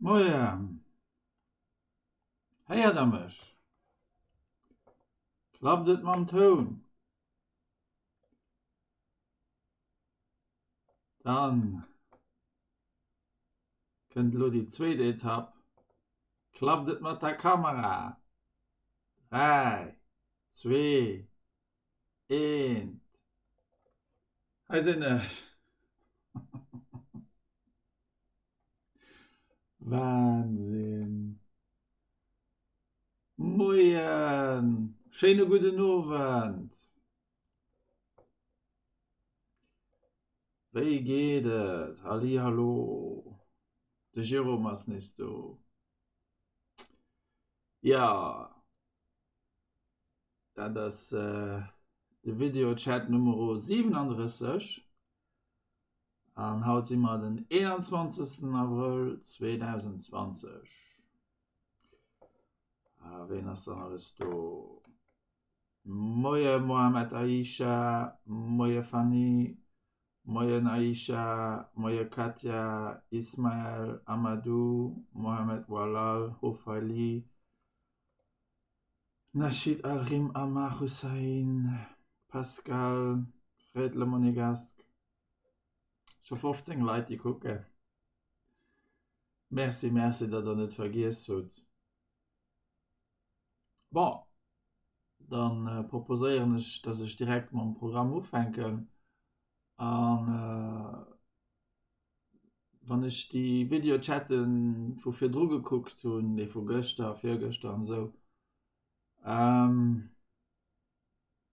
Moien! Héiert der mech? Klappt et mam Toun? Dann kënnt elo déi zweet Etapp. Klappt et mat der Kamera? 3, 2, 1. Hei sinn ech. Wahnsinn. Moien. Schéine gudden Owend. Wéi geet et? Halli hallo. De Jérôme ass nees do. Ja. Dat ass de Videochat Numero 37 an haut si mer den 21. Abrëll 2020. A ween ass dann alles do? Moie Mohamed Aisha, moie Fanny, moien Aisha, moie Katja, Ismael, Amadou, Mohamed Walal, Hofali, Nashid Alrim Amar Hussain, Pascal, Fred Le Monégasque. Scho 15 Leit déi kucken. Merci, merci, datt der net vergiess hutt. Bon, dann äh, proposéieren ech, dass ech direkt mam Programm ufänken an äh, wann ech déi Videochatte vu virdru gekuckt hunn, déi vu gëschter, virgëschter an esou, ähm,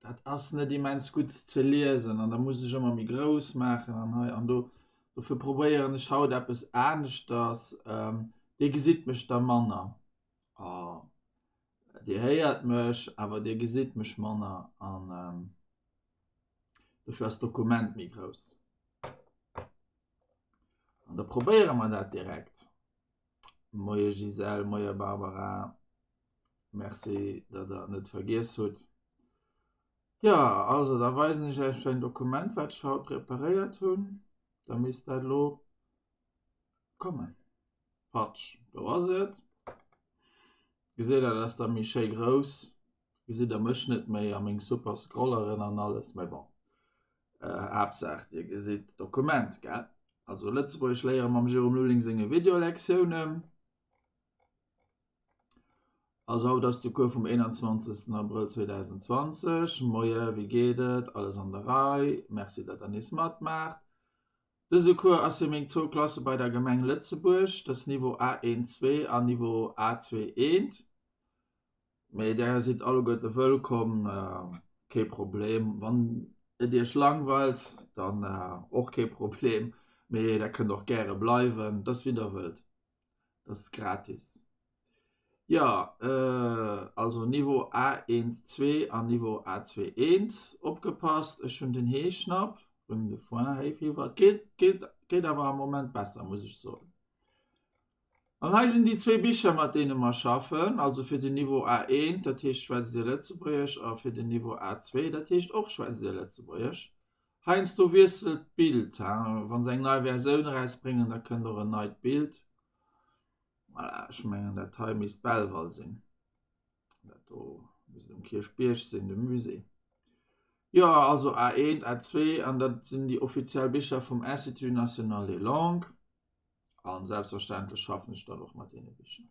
dat ass net immens gutt ze liesen an da muss ech ëmmer méi grouss maachen an hei an do. Dofir probéieren ech haut eppes aneschters. Ähm, dir gesitt mech da manner. Oh, dir héiert mech, awer dir gesitt mech manner an ähm, dofir ass d'Dokument méi grouss. An da probéiere mer dat direkt. Moie Gisèle, moie Barbara. Merci, datt der net vergiess hutt. Ja, also da weisen ech Iech en Dokument, wat ech haut preparéiert hunn. Da misst dat elo kommen. Patsch, do ass et. Gesitt der, dat ass da méi schéi grouss. Gesitt der mech net méi a meng super Scrolleren an alles, mä bon. Äh, Haaptsaach dir gesitt d'Dokument, gell? Also Lëtzebuergesch léiere mam Jérôme Lulling senge Videolektiounen. Also haut ass de Cours vum 21. Abrëll 2020. Moie, wéi geet et? Alles an der Rei? Merci, datt der nees matmaacht. Dëse Cours ass fir meng zwou Klasse bei der Gemeng Lëtzebuerg, dat ass Niveau A1 2 an Niveau A2 1. Mee där sidd alleguerte wëllkomm, kee Problem. Wann et iech langweilt, dann och kee Problem, mee der kënnt och gäre bleiwen, dat ass wéi der wëllt, dat ass gratis. Jo, also Niveau A1 2 an Niveau A2 1. Opgepasst, ech hunn den Heeschnapp, rhume de foin, Hay fever. Et geet, geet, geet awer am Moment besser, muss ech soen. An hei sinn déi zwee Bicher, mat deene mer schaffen, also fir den Niveau A1, dat heescht Schwätzt Dir Lëtzebuergesch, a fir den Niveau A2, dat heescht och Schwätzt Dir Lëtzebuergesch. Heiansdo wiesselt d'Bild, wa se eng nei Versioun erausbréngen, da kënnt och en neit Bild. Voilà, ech mengen dat hei misst Belval sinn. Dat do misst um Kierchbierg sinn, de Musée. Jo, also A1, A2 an dat sinn déi offiziell Bicher vum Institut National des Langues. An selbstverständlech schaffen ech dann och mat deene Bicher.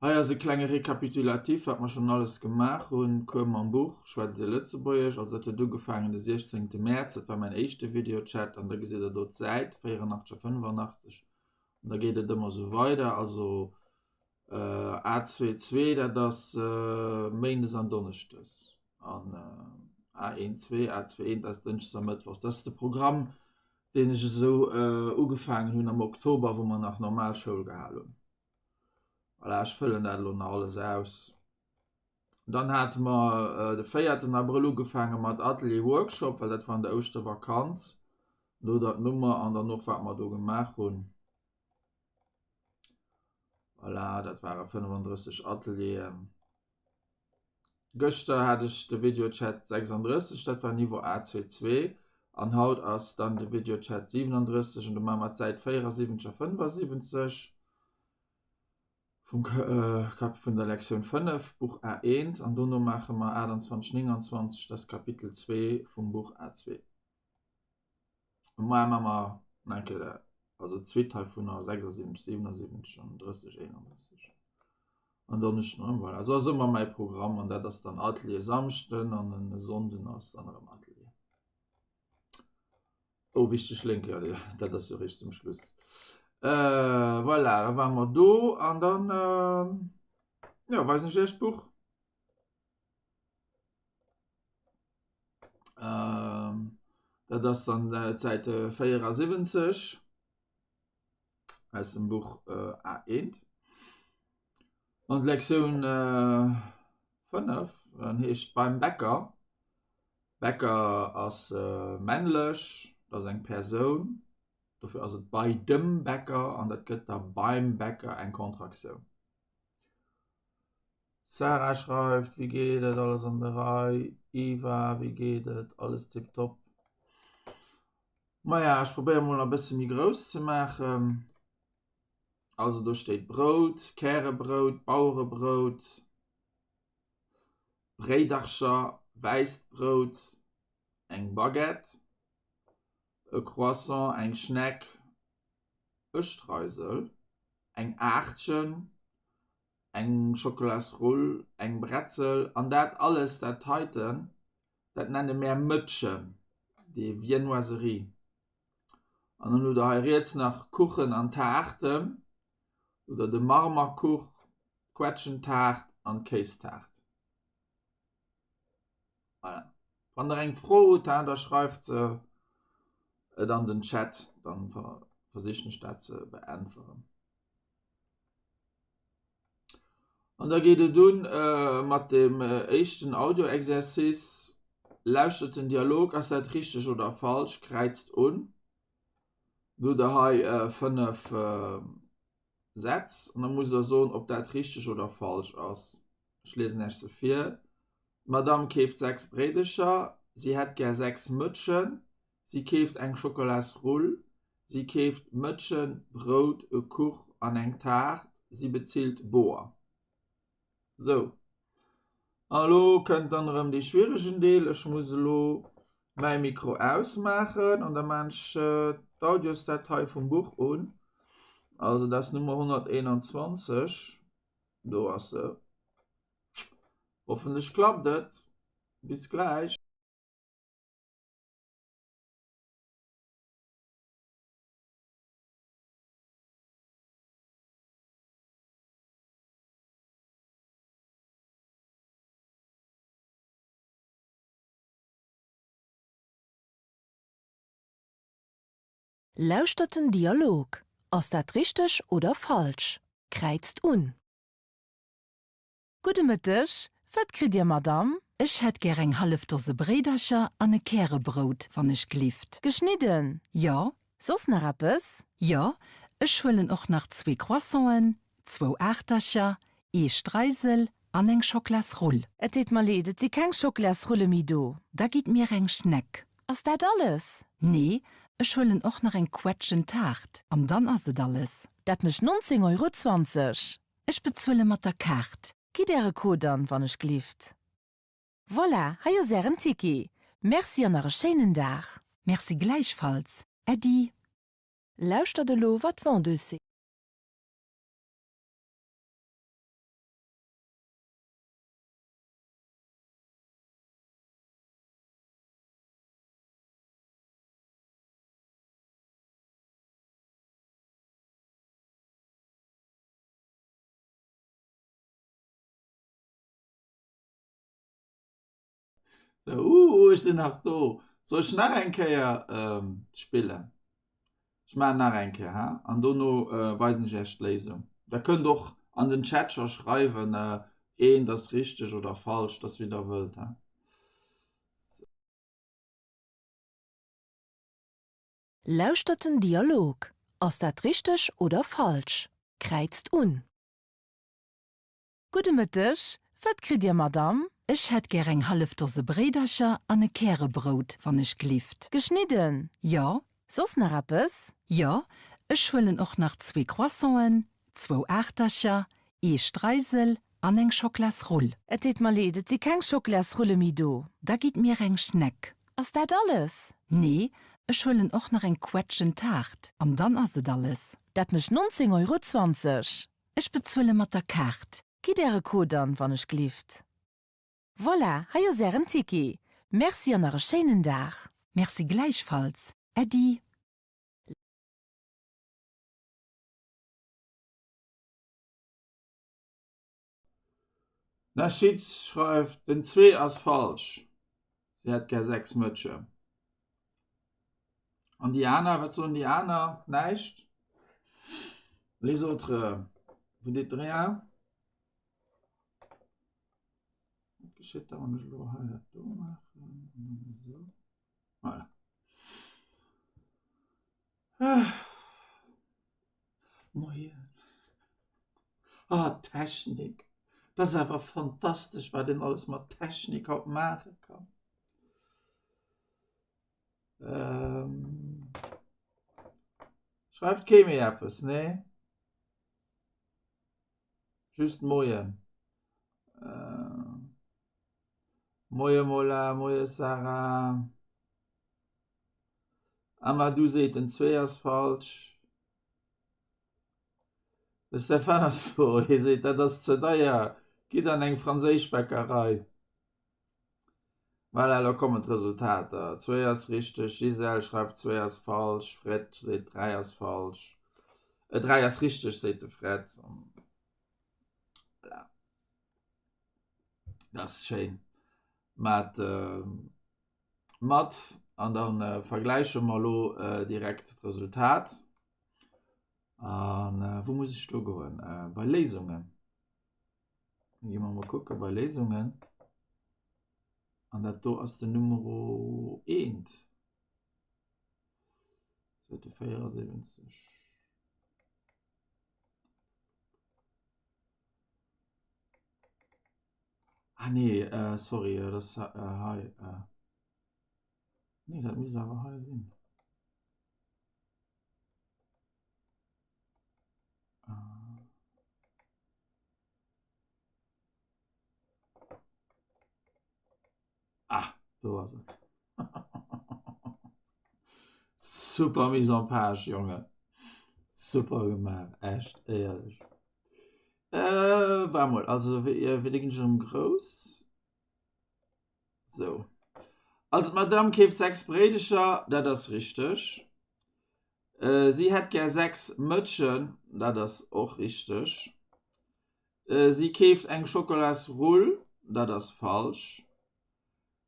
Hei ass e klenge Rekapitulatif, wat mer schonn alles gemaach hunn. Cours mam Buch, Schwätzt Dir Lëtzebuergesch? Also dat huet ugefaangen de 16. Mäerz, dat war mäin éischte Videochat an da gesitt der do d'Säit 84 a 85 an da geet et ëmmer esou weider. Also. A2 2, dat ass méindes an donneschdes. An A1 2, A2 1, dat ass dënschdes a mëttwochs. Dat ass de Programm, deen ech esou ugefaangen hunn am Oktober, wou mer nach normal Schoul gehal hunn. Voilà, ech fëllen dat elo nach alles aus. Dann hate mer de véierten Abrëll ugefaange mat Atelier Workshop, well dat war an der Ouschtervakanz. Do der d'Nummer an dann och wat mer do gemaach hunn. Voilà, dat ware 35 Atelieren. Gëschter hat ech de Videochat 36, dat war Niveau A22 an haut ass dann de Videochat 37 an do maache mer d'Säit 74 a 75 vum Kap vun der Lektioun 5, Buch A1 an dono maache mer 28, 29, dat ass Kapitel 2 vum Buch A2. Moar maache mer nach eng Kéier, also d'Suite heivunner, 76, 77 an 30, 31. An Donneschden erëm, voilà. Esou ass ëmmer mäi Programm an dat ass dann Atelier Samschden an e Sonnden ass dann erëm Atelier. Oh, wichteg Link, jo, dat ass jo eréischt zum Schluss. Äh, voilà, da ware mer do an dann, äh, jo, weisen ech iech d'Buch. Ähm, dat ass dann äh, d'Säit 74 aus dem Buch äh, A1. An d'Lektioun äh, 5 dann heescht beim Bäcker. Bäcker ass äh, männlech, dat ass eng Persoun. Dofir ass et bei dem Bäcker an dat gëtt da beim Bäcker eng Kontraktioun. Sarah schreift, Wéi geet et? Alles an der Rei? Eva, Wéi geet et? Alles tiptop? Maja, ech probéiere mol nach e bësse méi grouss ze maachen. Also do steet Brout, Kärebrout, Bauerebrout, Bréidercher, wäisst Brout, eng Baguette, e Croissant, eng Schneck, e Streisel, eng Aachtchen, eng Schokolasrull, eng Bretzel an dat alles, dat heiten, dat nenne mär Mëtschen, des Viennoiseries. An dann hutt der hei riets nach Kuchen an Taarten oder de Marmerkuch, d'Quetschentaart an d'Kéistaart. Voilà. Wann der eng Fro hutt, da schreift se et an den Chat, dann versichen ech dat ze beäntweren. An da geet et un mat dem éischten Audio-Exercice. Lauschtert den Dialog, ass dat richteg oder falsch? Kräizt un. Do hutt der hei 5 Sätz an da musst der soen, ob dat richteg oder falsch ass. Ech liesen Iech se vir. D'Madame keeft 6 Bréidecher. Si hätt gär 6 Mëtschen. Si keeft eng Schokolasrull. Si keeft Mëtschen, Brout, e Kuch an eng Taart. Si bezilt boer. Sou, a lo kënnt dann erëm dee schwieregen Deel. Ech muss elo mäi Mikro ausmaachen an da maan ech d'Audiosdatei vum Buch un. Also dat ass Nummer 121. Do ass se. Hoffentlech klappt et. Bis gläich. Lauschtert den Dialog. Ass dat richteg oder falsch? Kräizt un. Gudde Mëtteg, wat kritt Dir, Madame? Ech hätt gär eng hallef Dose Bréidercher an e Kärebrout, wann ech glift. Geschnidden? Jo. Soss nach eppes? Jo, ech huelen och nach zwee Croissanten, zwou Aachtercher, ee Streisel an eng Schoklasrull. Et deet mer leed, et si keng Schoklasrulle méi do. Da gitt mir eng Schneck. Ass dat alles? Nee, ech huelen och nach eng Quetschentaart an dann ass et alles. Dat mécht 19 Euro 20. Ech bezuele mat der Kaart. Gitt Äre Code an, wann ech glift. Voilà, hei ass Ären Ticket. Merci an nach e schéinen Dag. Merci gläichfalls. Äddi. Lauschtert elo, wat d'Vendeuse seet. Uh, ech sinn nach do. Soll ech nach eng Kéier ähm, spillen? Ech maachen nach eng Kéier, ha? An dono äh, weisen ech iech d'Léisung. Der kënnt och an den Chat scho schreiwen, äh, eent ass richteg oder falsch, dass wéi der wëllt, ha? Lauschtert den Dialog. Ass dat richteg oder falsch? Kräizt un. Gudde Mëtteg, wat kritt Dir, Madamm? Ech hätt gär eng hallef Dose Bréidercher an e Kärebrout, wann ech glift. Geschnidden? Jo. Soss nach eppes? Jo, ech huelen och nach zwee Croissanten, zwou Aachtercher, ee Streisel an eng Schoklasrull. Et deet mer leed, et si keng Schoklasrulle méi do. Da gitt mir eng Schneck. Ass dat alles? Nee, ech huelen och nach eng Quetschentaart an dann ass et alles. Dat mécht 19 Euro 20. Ech bezuele mat der Kaart. Gitt Äre Code an, wann ech glift. Voilà, hei ass Ären Ticket. Merci an nach e schéinen Dag. Merci gläichfalls. Äddi. Nasheed schreift, Den zwee ass falsch. Si hätt gär 6 Mëtschen. An déi aner, wat soen déi aner? Näischt? Les autres, vous dites rien? Wat geschitt da, wann ech elo hei dat do maachen? An dann esou. Voilà. Ah. Moien. Ah, Technik. Dat ass awer fantastesch, wat een alles mat Technik haut maache kann. Ähm. Schreift kee méi eppes, nee? Just Moien. Äh. Moie Mola, moie Sarah. Amadou seet den 2 ass falsch. De Stéphane ass do, hie seet dat ass ze deier, gitt an eng franséisch Bäckerei. Voilà, elo kommen d'Resultater. 2 ass richteg, Gisèle schreift 2 ass falsch, Fred seet 3 ass falsch, äh 3 ass richteg seet de Fred. Voilà. Dat ass schéin. Mat äh, mat an dann äh, vergläiche mer elo äh, direkt d'Resultat. An äh, wou muss ech do goen? Äh, bei Léisungen. Dann gi mer mol kucke bei Léisungen. An dat do ass den Numero 1. Seite 74. Ah nee, äh, sorry, äh, das äh, hei. Äh. Nee, dat misst awer hei sinn. Äh. Ah, do ass et. Super Mise en page, Jonge. Super gemaach, echt éierlech. Äh, war mol, also wéi, äh, wéi ginn ech erëm grouss? So. Also d'Madame keeft 6 Bréidecher, dat ass richteg. Äh, si hätt gär 6 Mëtschen, dat ass och richteg. Äh, si keeft eng Schokolasrull, dat ass falsch.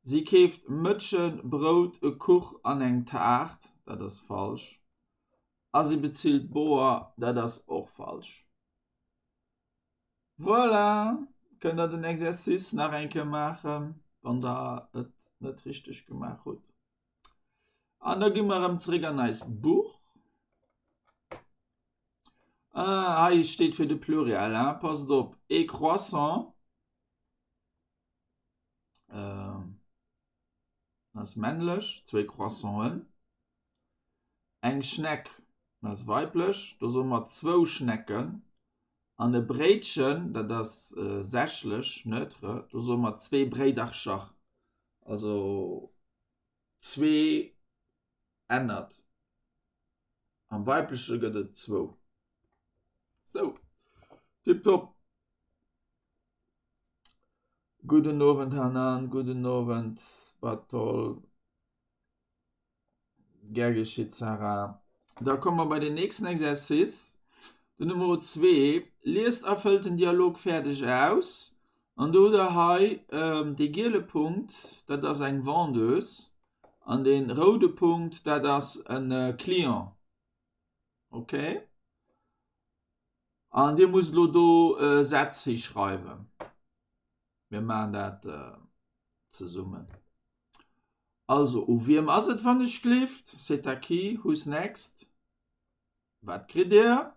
Si keeft Mëtschen, Brout, e Kuch an eng Taart, dat ass falsch. A si bezilt boer, dat ass och falsch. Voilà, kënnt der den Exercice nach eng Kéier maachen, wann der et net richteg gemaach hutt. An da gi mer erëm zeréck an eist Buch. Ah, hei steet fir de Pluriel, hein? Passt op, e Croissant. Äh, ass männlech, zwéi Croissanten. Eng Schneck ass weiblech, do soe mer zwou Schnecken. An e Bréitchen, dat ass äh, sächlech, neutre, do soe mer zwee Bréidercher. Also zwee ännert. Am Weibleche gëtt et zwou. Sou, tipptopp. Gudden Owend Hanan, gudden Owend Bartol. Gär geschitt Sarah. Da komme mer bei den nächsten Exercice, den Numero zwee. Liest a fëllt den Dialog fäerdeg aus. An do hutt der hei dee giele Punkt, dat ass eng Vendeuse, an dee roude Punkt, dat ass e Client. Okay? An Dir musst elo do Sätz hischreiwen. Mir maachen dat zesummen. Also, u wiem ass et wann ech glift? C'est à qui? Who's next? Wat kritt Dir?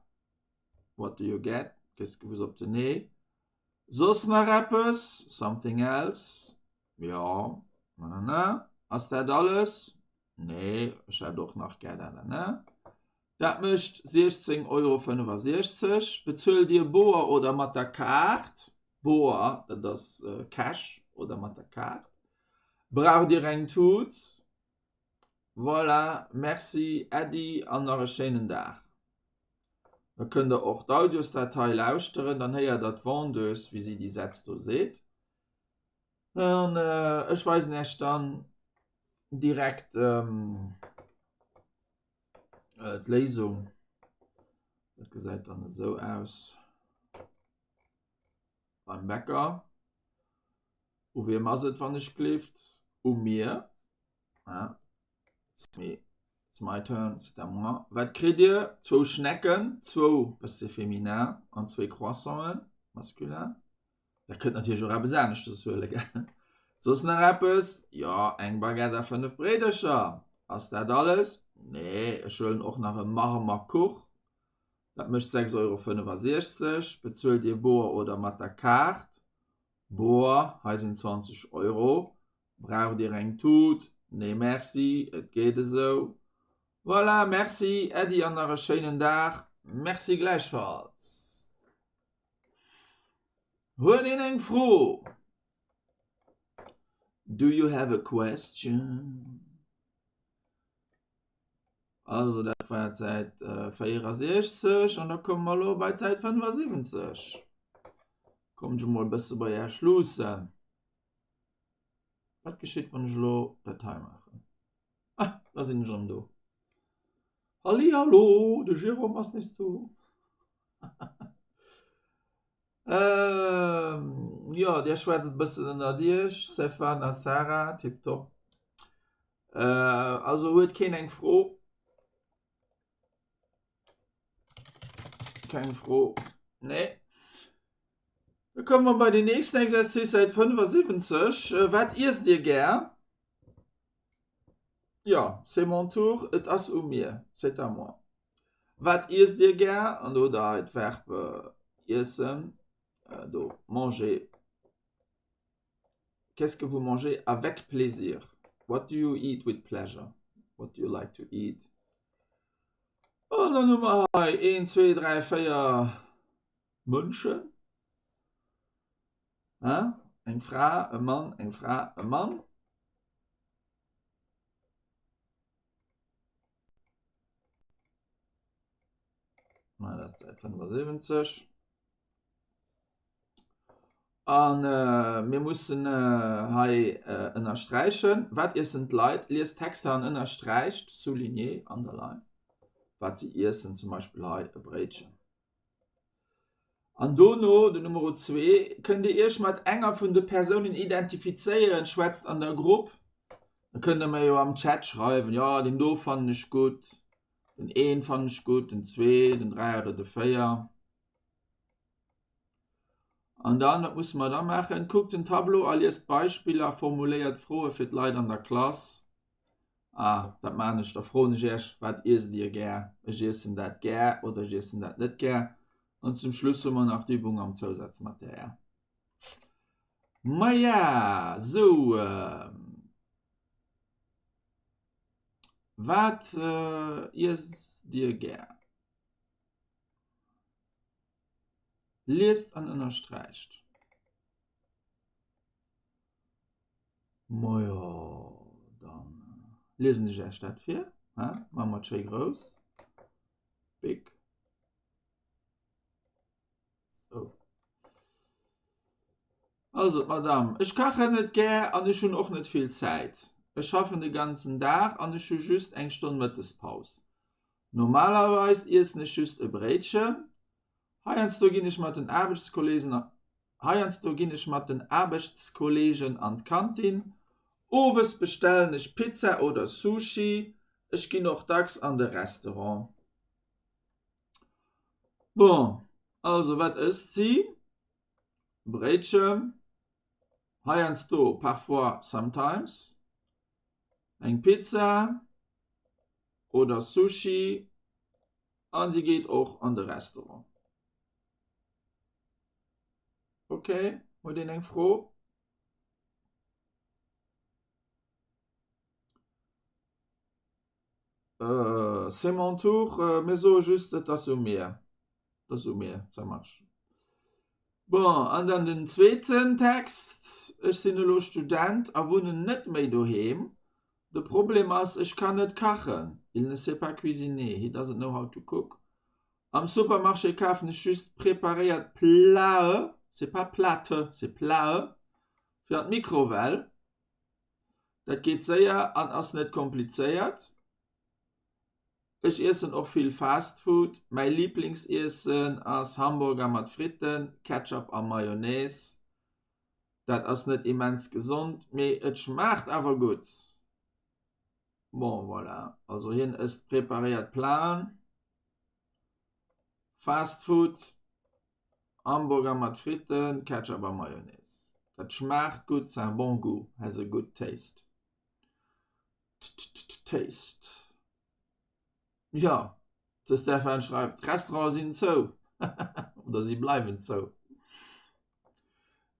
What do you get? Qu'est-ce que vous obtenez? Soss nach eppes? Something else? Jo. Nanana. Ass dat alles? Nee, ech hätt och nach gär dat an dat. Dat mécht 16,65 Euro. Bezuelt Dir boer oder mat der Kaart? Boer, dat ass Cash oder mat der Kaart. Braucht Dir eng Tut? Voilà, Merci Äddi an nach e schéinen Dag. Da kënnt der och d'Audiosdatei lauschteren, dann héiert der d'Vendeuse, wéi si déi Sätz do seet. An ech weisen Iech dann direkt d'Léisung. Dat gesäit dann esou aus beim Bäcker. U wiem ass et wann ech gleeft? U mir. It's me. It's my turn, c'est à moi. Wat kritt Dir? Zwou Schnecken, zwou, parce que c'est féminin, an zwee Croissanten, masculin. Der kënnt natierlech och eppes aneschtes huelen, gell? Soss nach eppes? Jo, eng Baguette a 5 Bréidercher. Ass dat alles? Nee, ech huelen och nach e Marmer Kuch. Dat mécht 6,65 Euro. Bezuelt Dir boer oder mat der Kaart? Boer, hei sinn 20 Euro. Braucht Dir eng Tut? Nee merci, et geet esou. Voilà, merci Äddi an nach e schéinen Dag. Merci gläichfalls. Huet een eng Fro? Do you have a question? Also dat war d'Säit 64 an da komme mer elo bei d'Säit 75. Kommt ech emol e bësse bei Iech luussen. Wat geschitt, wann ech elo dat hei maachen? Ah, da sinn ech erëm do. Halli hallo, de Jérôme ass nees do. Ähm, jo, Dir schwätzt e bëssen ënnert Iech, Stéphane a Sarah, tiptop. Äh, also huet keen eng Fro? Keng Fro? Nee. Da komme mer bei den nächsten Exercice, Säit 75. Wat iesst Dir gär? Jo, c'est mon tour, et ass u mir, c'est à moi. Wat iesst Dir gär? An do hutt Der hei d'Verb iessen, do manger. Qu'est-ce que vous mangez avec plaisir? What do you eat with pleasure? What do you like to eat? An dann hu mer hei een, zwee, dräi, véier Mënschen. Eng Fra, e Mann, eng Fra, e Mann. Ma dat ass d'Säit 75. An äh, mir mussen äh, hei äh, ënnersträichen, wat iessen d'Leit? Liest Texter an ënnersträicht, souligner, underline, wat si iessen, zum Beispill hei e Bréitchen. An dono, den Numero zwee, kënnt Dir Iech mat enger vun de Persounen identifizéieren, schwätzt an der Grupp. Da kënnt Der mir jo am Chat schreiwen, jo, deen do fannen ech gutt, den een fannen ech gutt, den zwee, den 3 oder de 4. An dann, wat musse mer da maachen? Kuckt den Tableau a liest d'Beispiller, formuléiert Froe fir d'Leit an der Klass. Ah, dat maan ech, da froen ech iech, wat iesst dir gär? Ech iessen dat gär oder ech iessen dat net gär. An zum Schluss hu mer nach d'Übung am Zousazmaterial. Maja, sou, wat iesst dir gär? Liest an ënnersträicht. Majo, dann liesen ech Iech dat vir. Hä? Maache mer et schéi grouss. Big. Sou. Also, d'Madame, ech kachen net gär an ech hunn och net vill Zäit. Ech schaffen de ganzen Dag an ech hu just eng Stonn Mëttespaus. Normalerweis iessen ech just e Bréitchen. Heiansdo ginn ech mat den Aarbechtskolleegen. Heiansdo ginn ech mat den Aarbechtskolleegen an d'Kantin. Owes bestellen ech Pizza oder Sushi. Ech ginn och dacks an de Restaurant. Bon, also wat ësst si? Bréitchen, heiansdo, parfois, sometimes, eng Pizza oder Sushi an si geet och an de Restaurant. Ok, huet een eng Fro? C'est mon tour, mir soe just, et ass u mir. Et ass u mir, ça marche. Bon, an dann den zweeten Text, Ech sinn elo Student a wunnen net méi doheem. De Problem ass, ech kann net kachen, il ne sait pas cuisiner, he doesn't know how to cook. Am Supermarché kafen ech just preparéiert Plate, c'est pas Plate, c'est Plate, fir an d'Mikrowell. Dat geet séier an ass net komplizéiert. Ech iessen och vill Fast Food. Mäi Liblingsiessen ass Hamburger mat Fritten, Ketchup a Mayonnaise. Dat ass net immens gesond, mee et schmaacht awer gutt. Bon, voilà, also hien ësst preparéiert Platen, Fast Food. Hamburger mat Fritten, Ketchup a Mayonnaise. Dat schmaacht gutt, ça a un bon goût, has a good taste. T-t-t-taste. Jo, de Stefan schreift, d'Restaurante sinn zou. Oder si bleiwen zou.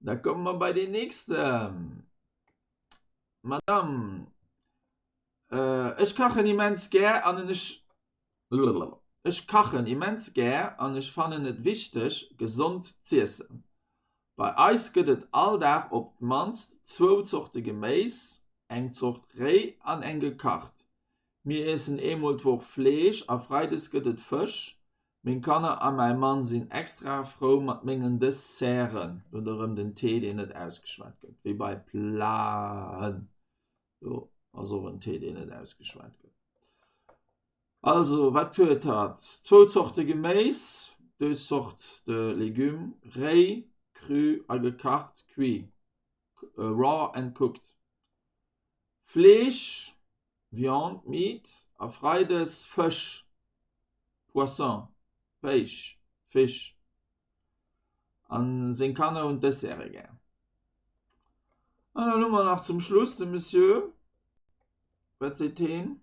Da komme mer bei deen nächsten. Madame, ech kachen immens gär an ech Ech kachen immens gär an ech fannen et wichteg, gesond z'iessen. Bei eis gëtt et all Dag op d'mannst zwou Zorte Geméis, eng Zort réi an eng gekacht. Mir iessen eemol d'Woch Fleesch a freides gëtt et Fësch. Meng Kanner a mäi Mann sinn extra frou mat mengen Desserten, do huet erëm den T, deen net ausgeschwat gëtt, wéi bei Plaen. Do ass och en T, deen net ausgeschwat gëtt. Also, wat huet hatt? Zwou Zorte Geméis, deux sortes de légumes, réi, cru a gekacht, cuit, raw and cooked, Fleesch, viande, meat, a freides Fësch, poisson, pêche, fish. An seng Kanner hunn d'Desserte gär. An dann hu mer nach zum Schluss de Monsieur. Wat seet heen?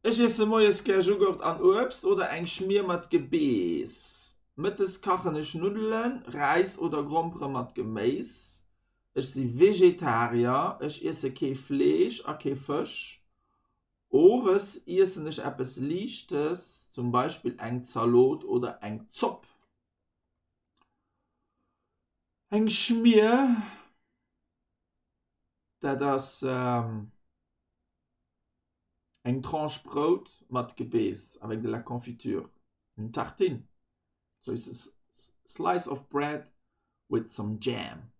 Ech iesse moies gär Jughurt an Uebst oder eng Schmier mat Gebeess. Mëttes kachen ech Nuddelen, Räis oder Grompere mat Geméis. Ech si Vegetarier, ech iesse kee Fleesch a kee Fësch. Owes iessen ech eppes Liichtes, zum Beispill eng Zalot oder eng Zopp. Eng Schmier, dat ass eng Tranche Brout mat Gebeess, avec de la confiture, une tartine, so it's a slice of bread with some jam.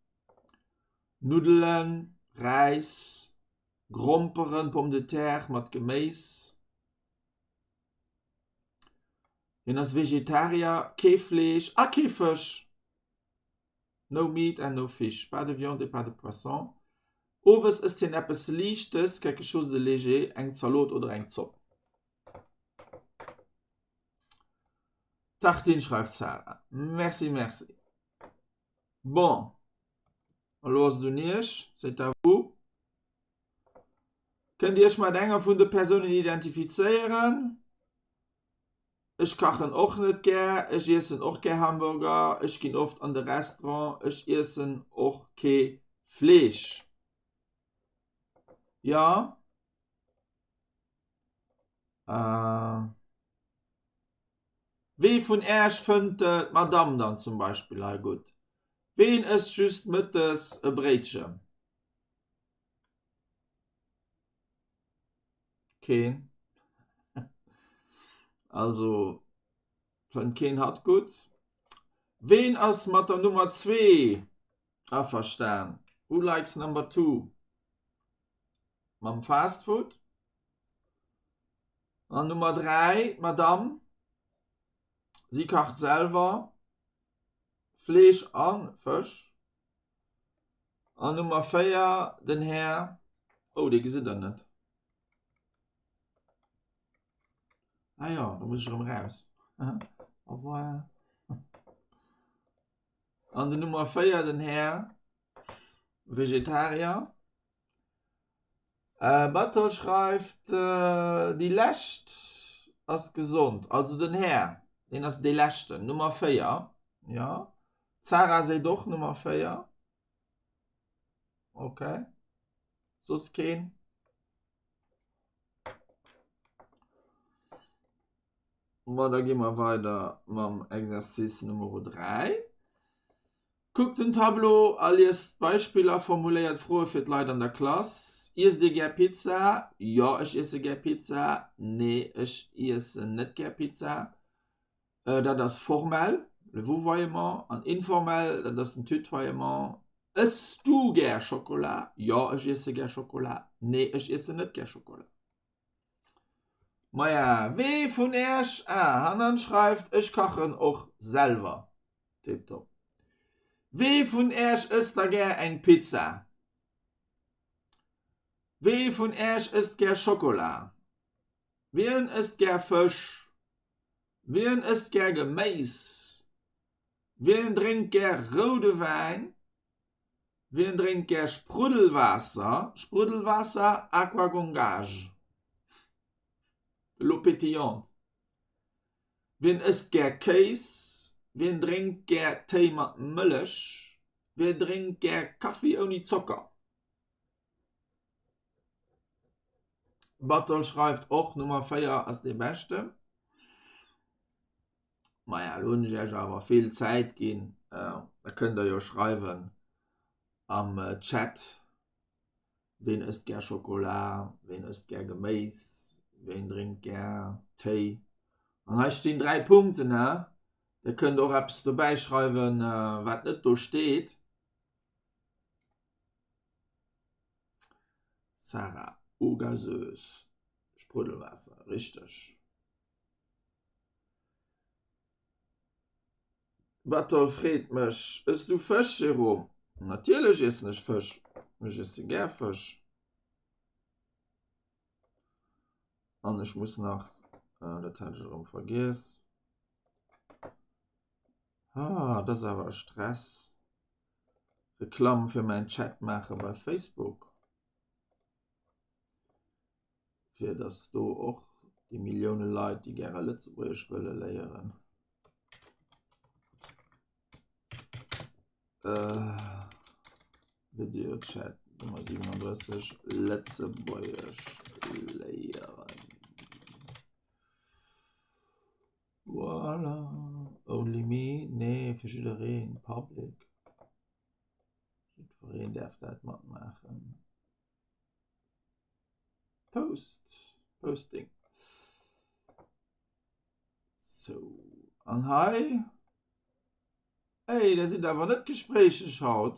Nuddelen, Räis, Gromperen, Pommes de terre mat Geméis. Hien ass Vegetarier, kee Fleesch a kee Fësch, no meat and no fish, pas de viande et pas de poisson. Owes ësst hien eppes Liichtes, quelque chose de léger, eng Zalot oder eng Zopp. Tartine, schreift d'Sarah. Merci, merci. Bon, elo ass et un Iech, c'est à vous. Kënnt Dir Iech mat enger vun de Persounen identifizéieren? Ech kachen och net gär, ech iessen och gär Hamburger, ech ginn oft an de Restaurant, ech iessen och kee Fleesch. Jo? Wee vun Äech fënnt d'Madame dann zum Beispill hei gutt? Ween ësst just mëttes e Bréitchen? Keen. Also fënnt keen hatt gutt. Ween ass mat der Nummer 2 averstan? Who likes number two? Mam Fast Food? An Nummer 3, d'Madame, si kacht selwer. Fleesch a Fësch. An Nummer 4, den Här, oh, dee gesitt Der net. Ah jo, da muss ech erëm eraus. Au revoir. An den Nummer 4, den Här Vegetarier. Äh, Battle schreift, äh, déi lescht ass gesond. Also den Här, deen ass dee leschten, Nummer 4. Ja. D'Sarah seet och Nummer 4. Okay. Soss keen? Ma da gi mer weider mam Exercice Nummer 3. Kuckt den Tableau a liest d'Beispiller. Formuléiert Froe fir d'Leit an der Klass. Iesst Dir gär Pizza? Jo, ech iesse gär Pizza. Nee, ech iessen net gär Pizza. Dat ass formell, le vouvoiement, an informell, dat ass den Tutoiement. Ëss du gär Schokola? Jo, ech iesse gär Schokola. Nee, ech iessen net gär Schokola. Maja, wee vun Äerch, ah, Hanan schreift, ech kachen och selwer. Tiptop. Wee vun Äerch ësst da gär eng Pizza? Wee vun Äerch ësst gär Schokola? Wien ësst gär Fësch? Wien ësst gär Geméis? Wien drénkt gär roude Wäin? Wien drénkt gär Spruddelwaasser? Spruddelwaasser, Aqua Gongage, de l'eau pétillante. Wien ësst gär Kéis? Wien drénkt gär Téi mat Mëllech? Wien drénkt gär Kaffi ouni Zocker? Bartol schreift och, Nummer 4 ass dee beschten. Maja, elo hunn ech iech awer vill Zäit ginn, da kënnt der jo schreiwen am Chat, ween ësst gär Schokola, ween ësst gär Geméis, ween drénkt gär Téi. An hei stinn 3 Punkten, he, der kënnt och eppes dobäi schreiwen, wat net do steet. Sarah, Eau gazeuse, Spruddelwaasser, richteg. Batol freet mech, Ëss du Fësch, Jérôme? Natierlech iessen ech Fësch, ech iesse gär Fësch. An ech muss nach, dat hat ech erëm vergiess, ah, dat ass awer e Stress, Reklamm fir mäin Chat maache bei Facebook. fir dass do och déi Millioune Leit, déi gäre Lëtzebuergesch wëlle léieren, äh, Videochat Nummer 37 Lëtzebuergesch léieren. Voilà. Only me? Nee, fir jiddereen. Public. Jiddwereen däerf dat matmaachen. Post, Posting. So, an hei. Ey, der sind awer net gespréicheg haut.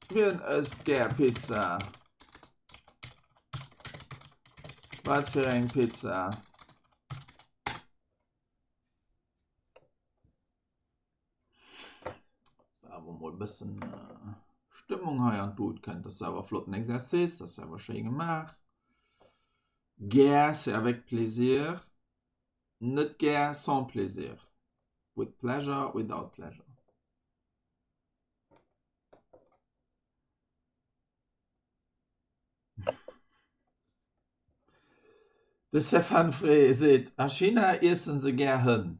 Wien ësst gär Pizza? Wat fir eng Pizza? Awer mol bëssen äh, Stëmmung hei an d'Boot kënnt. Das ist awer flotten Exercice, das ist awer schéi gemaach. Gär, c'est avec plaisir. Net gär, sans plaisir. With pleasure, without pleasure. De Stéphane Frey seet, A China iessen se gär Hënn.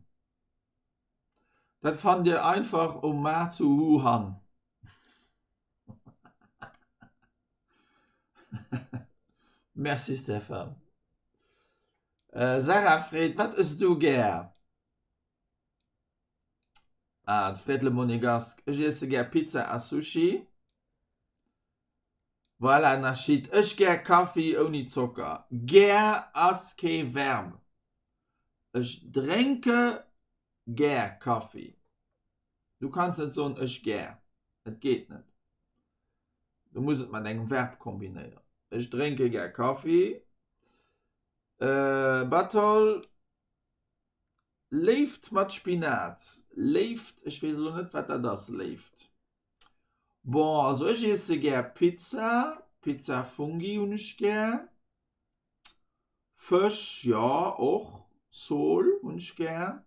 Dat fannt Dir einfach um Maart zu Wuhan. Merci Stéphane. Sarah freet, Wat ëss du gär? Ah, de Fred Le Monégasque, Ech iesse gär Pizza a Sushi. Voilà, Nachit, Ech gär Kaffi ouni Zocker. Gär ass kee Verb. Ech drénke gär Kaffi. Du kanns net soen ech gär. Et geet net. Du muss et mat engem Verb kombinéieren. Ech drénke gär Kaffi. Äh, Batol. Léift mat Spinat. Léift, ech weess elo net, wat dat ass, Léift. Bon, also ech iesse gär Pizza, Pizza Fungi hunn ech gär. Fësch, jo, och. Sol hunn ech gär.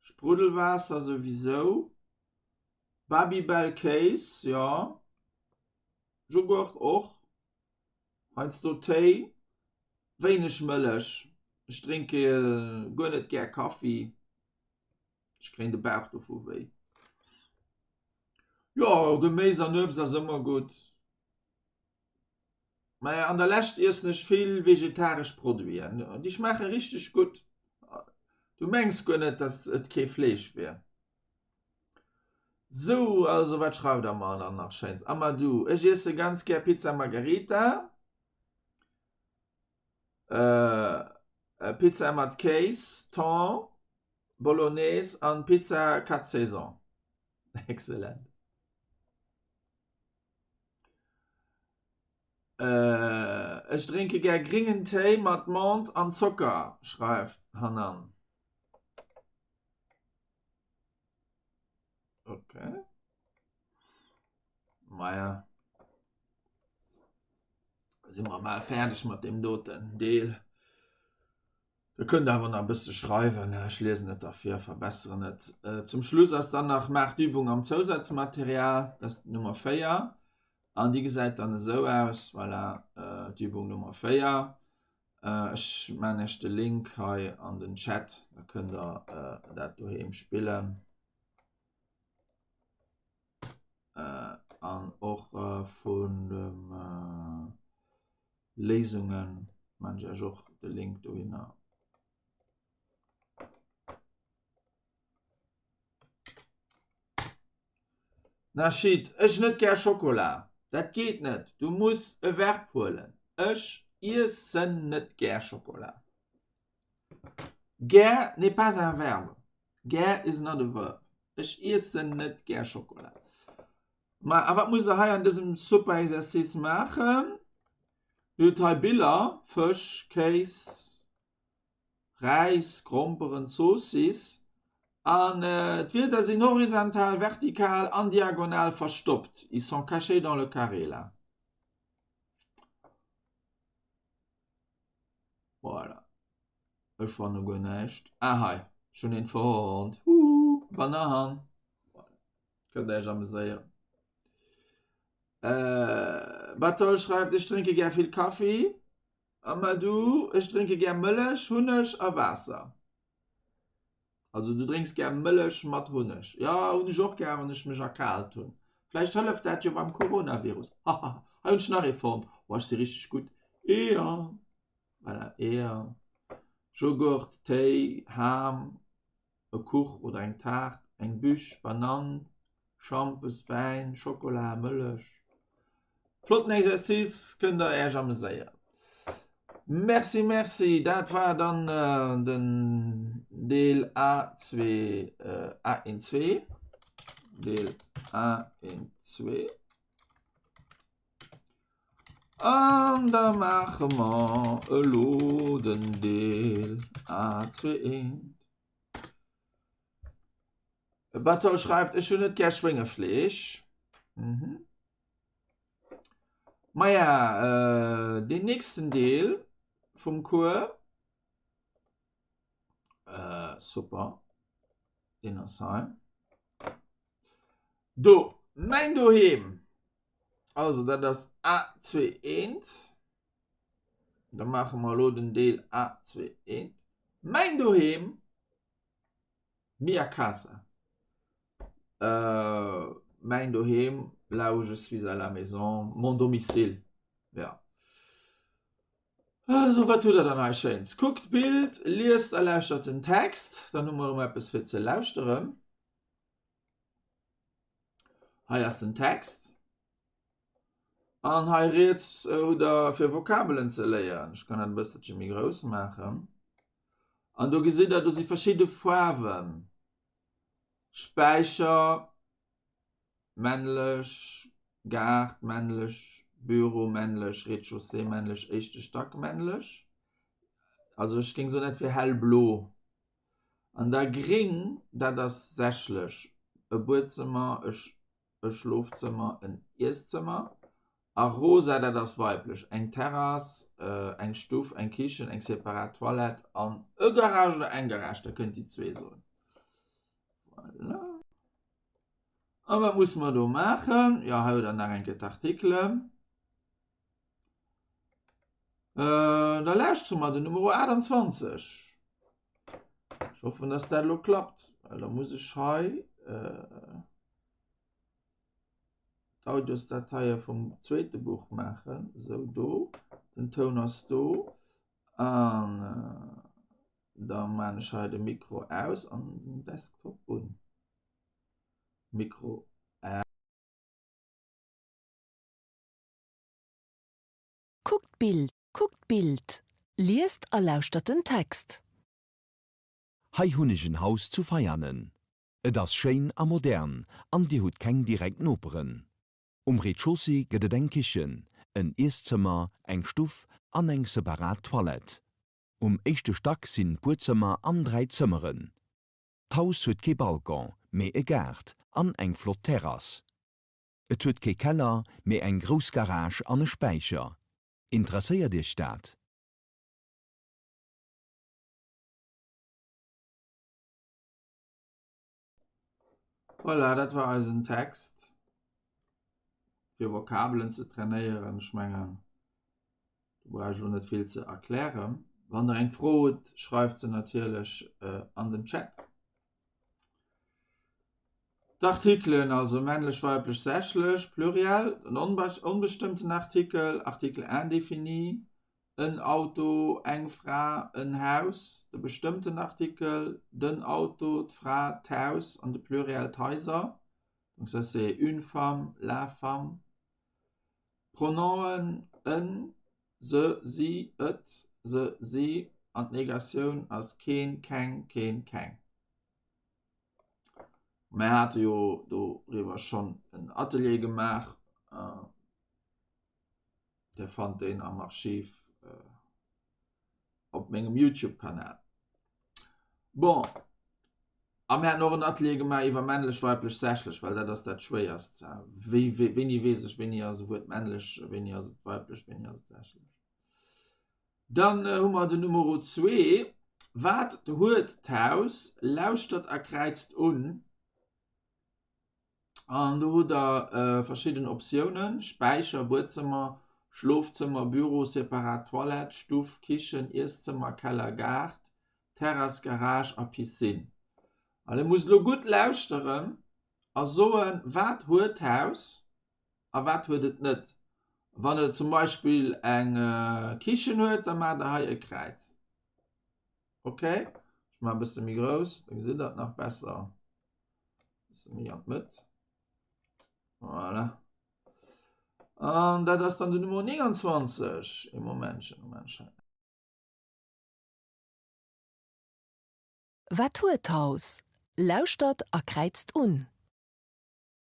Spruddelwaasser souwisou. Babybel Kéis, jo. Joghurt och. Heiansdo Téi, wéineg Mëllech. Ech drénke guer net gär Kaffi. Ech kréien de Bauch dovu wéi. Jo, Geméis an Uebst ass ëmmer gutt. Mä an der Lescht iessen ech vill vegetaresch Produiten. Déi schmaache richteg gutt. Du mengs guer net, dass et kee Fleesch wier. Sou, also wat schreift der mer dann nach Schéins? Amadou, Ech iesse ganz gär Pizza Margherita, Pizza mat Kéis, Thon, Bolognese an Pizza 4 Saisons. Excellent. Ech drénke gär gringen Téi mat Menthe an Zocker, schreift Hanan. Okay. Maja. Si mer bal fäerdeg mat deem doten Deel. Der kënnt awer nach e bësse schreiwen, ech liesen et da vir, verbesseren et. Zum Schluss ass dann nach Maach d'Übung am Zousazmaterial, dat ass d'Nummer 4. An déi gesäit dann esou aus, voilà, d'Übung Nummer 4. Ech man iech de Link hei an den Chat, da kënnt der dat doheem spillen. An och vun de Léisungen man ech iech och de Link dohinner. Nachid, Ech net gär Schokola. Dat geet net, du muss e Verb huelen. Ech iessen net gär Schokola. Gär n'est pas un verbe. Gär is not a verb. Ech iessen net gär Schokola. Ma a wat musst der hei an dësem super Exercice maachen? Dir hutt hei Biller, Fësch, Kéis, Räis, Gromperen, Zoossiss an d'Wierder sinn horizontal, vertikal an diagonal verstoppt, ils sont cachés dans le carré là. Voilà. Ech fanne guer näischt. Ah hei, ech hunn eent fonnt. Huhu, Banann. Kënnt Iech ameséieren. Batol schreift, Ech drénke gär vill Kaffi. Amadou, Ech drénke gär Mëllech, Hunneg a Waasser. Also du drénks gär Mëllech mat Hunneg? Jo, hunn ech och gär, wann ech mech erkaalt hunn. Vläicht hëlleft dat jo beim Coronavirus. Haha, hei hunn ech nach ee fonnt. Oh, ech si richteg gutt. Eeër, voilà, Eeër, Joghurt, Téi, Ham. e Kuch oder eng Taart, eng Bûche, Banann, Schampes, Wäin, Schokola, Mëllech. Flotten Exercice, kënnt der Äech ameséieren. Merci, merci, dat war dann den Deel A2, A12, Deel A12. An da maache mer elo den Deel A21. Batol schreift, Ech hunn net gär Schwéngefleesch. Mhm. Maja, äh, den nächsten Deel vum Cours. Äh, super. Deen ass hei. Do, mäin Doheem. Also, dat ass A21. Da maache mer elo den Deel A21. Mäin Doheem, mia casa. Äh, mäin Doheem, là où je suis à la maison, mon domicile. Ja. Also, wat hutt der dann hei Schéins? Kuckt d'Bild, liest a lauschtert den Text. Dann hu mer erëm eppes fir ze lauschteren. Hei ass den Text. An hei riets hutt der fir Vokabelen ze léieren. Ech kann dat e bësselche méi grouss maachen. An do gesitt der, do si verschidde Faarwen. Späicher, männlech, Gaart, männlech, Büro, männlech, Rez-de-chaussée, männlech, éischte Stack, männlech. Also ech géing soen, dat wier hellblo. An da gréng, dat ass sächlech, e Buedzëmmer, e Schlofzëmmer, en Ieszëmmer. A rosa, dat ass weiblech, eng Terrass, eng Stuff, eng Kichen, eng separat Toilette an e Garage oder eng Garage, da kënnt déi zwee soen. Voilà. A wat musse mer do maachen? Jo, hei hutt Der nach eng Kéier d'Artikelen. Da lauschtere mer den Numero 28. Ech hoffen, dass dat elo klappt, well da muss ech hei d'Audiosdateie vum zweete Buch maachen. Esou, do, den Toun ass do. An da maan ech hei de Mikro aus an den Desktop un. Mikro aus. Kuckt d'Bild. Kuckt d'Bild. Liest a lauschtert den Text. Hei hunn ech en Haus zu Veianen. Et ass schéin a modern an dir hutt keng direkt Noperen. Um Rez-de-chaussée gëtt et eng Kichen, en Ieszëmmer, eng Stuff an eng separat Toilette. Um éischte Stack sinn d'Buedzëmmer an 3 Zëmmeren. D'Haus huet kee Balcon, mee e Gaart an eng flott Terrass. Et huet kee Keller, mee eng grouss Garage an e Späicher. Interesséiert Iech dat? Voilà, dat war eisen Text fir Vokabelen ze trainéieren. Ech mengen, do brauch ech elo net vill ze erklären. Wann der eng Fro hutt, schreift se natierlech an den Chat. D'Artikelen, also männlech, weiblech, sächlech, Pluriel, den onbestëmmten Artikel, Article indéfini, en Auto, eng Fra, en Haus, de bestëmmten Artikel, den Auto, d'Fra, d'Haus an de Pluriel d'Haiser, donc ça c'est une femme, la femme. D'Pronomen en, se, si, et, se, si an d'Negatioun ass keen, keng, keen, keng. Mir hate jo doriwwer schonn en Atelier gemaach. Dir fannt deen am Archiv op mengem Youtube-Kanal. Bon, a mir haten och en Atelier gemaach iwwer männlech, weiblech, sächlech, well dat ass dat Schwéierst. Wéi, wéini weess ech, wéini ass e Wuert männlech, wéini ass et weiblech, wéini ass et sächlech? Dann hu mer den Numero zwee, Wat huet d'Haus? Lauschtert a kräizt un. An do hutt der verschidden Optiounen, Späicher, Buedzëmmer, Schlofzëmmer, Büro, separat Toilette, Stuff, Kichen, Ieszëmmer, Keller, Gaart, Terrass, Garage a Piscine. An dir musst elo gutt lauschteren a soen, wat huet d'Haus a wat huet et net. Wann et zum Beispill eng Kichen huet, da maacht der hei e Kräiz. Ok, ech maache e bësse méi grouss, da gesitt der et nach besser. Bësse méi an d'Mëtt. Voilà. An dat ass dann de Nummer 29. E Momentchen, Momentchen. Wat huet d'Haus? Lauschtert a kräizt un.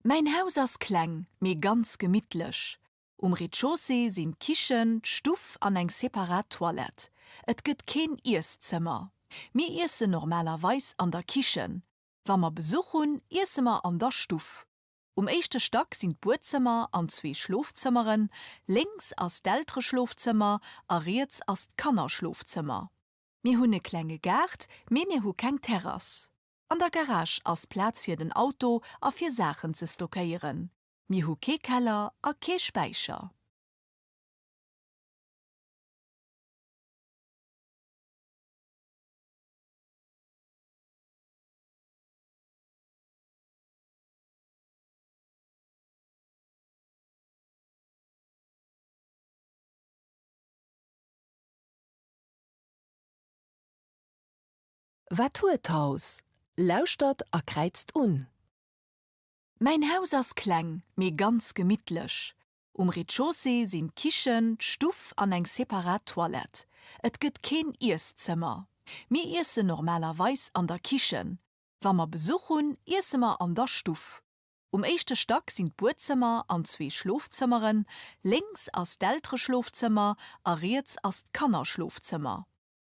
Mäin Haus ass kleng, mee ganz gemittlech. Um Rez-de-chaussée sinn d'Kichen, d'Stuff an eng separat Toilette. Et gëtt keen Ieszëmmer. Mir iessen normalerweis an der Kichen. Wa mer Besuch hunn, iesse mer an der Stuff. Um éischte Stack sinn d'Buedzëmmer an zwee Schlofzëmmeren. Lénks ass d'Eltereschlofzëmmer a riets ass d'Kannerschlofzëmmer. Mir hunn e klenge Gaart, mee mir hu keng Terrass. An der Garage ass Plaz fir den Auto a fir Saachen ze stockéieren. Mir hu kee Keller a kee Späicher. Wat huet d'Haus? Lauschtert a kräizt un. Mäin Haus ass kleng, mee ganz gemittlech. Um Rez-de-chaussée sinn d'Kichen, d'Stuff an eng separat Toilette. Et gëtt keen Ieszëmmer. Mir iessen normalerweis an der Kichen. Wa mer Besuch hunn, iesse mer an der Stuff. Um éischte Stack sinn d'Buedzëmmer an zwee Schlofzëmmeren. Lénks ass d'Eltereschlofzëmmer a riets ass d'Kannerschlofzëmmer.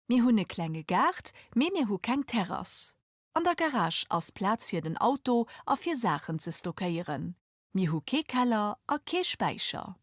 Mir hunn e klenge Gaart, mee mir hu keng Terrass. An der Garage ass Plaz fir den Auto a fir Saachen ze stockéieren. Mir hu kee Keller a kee Späicher.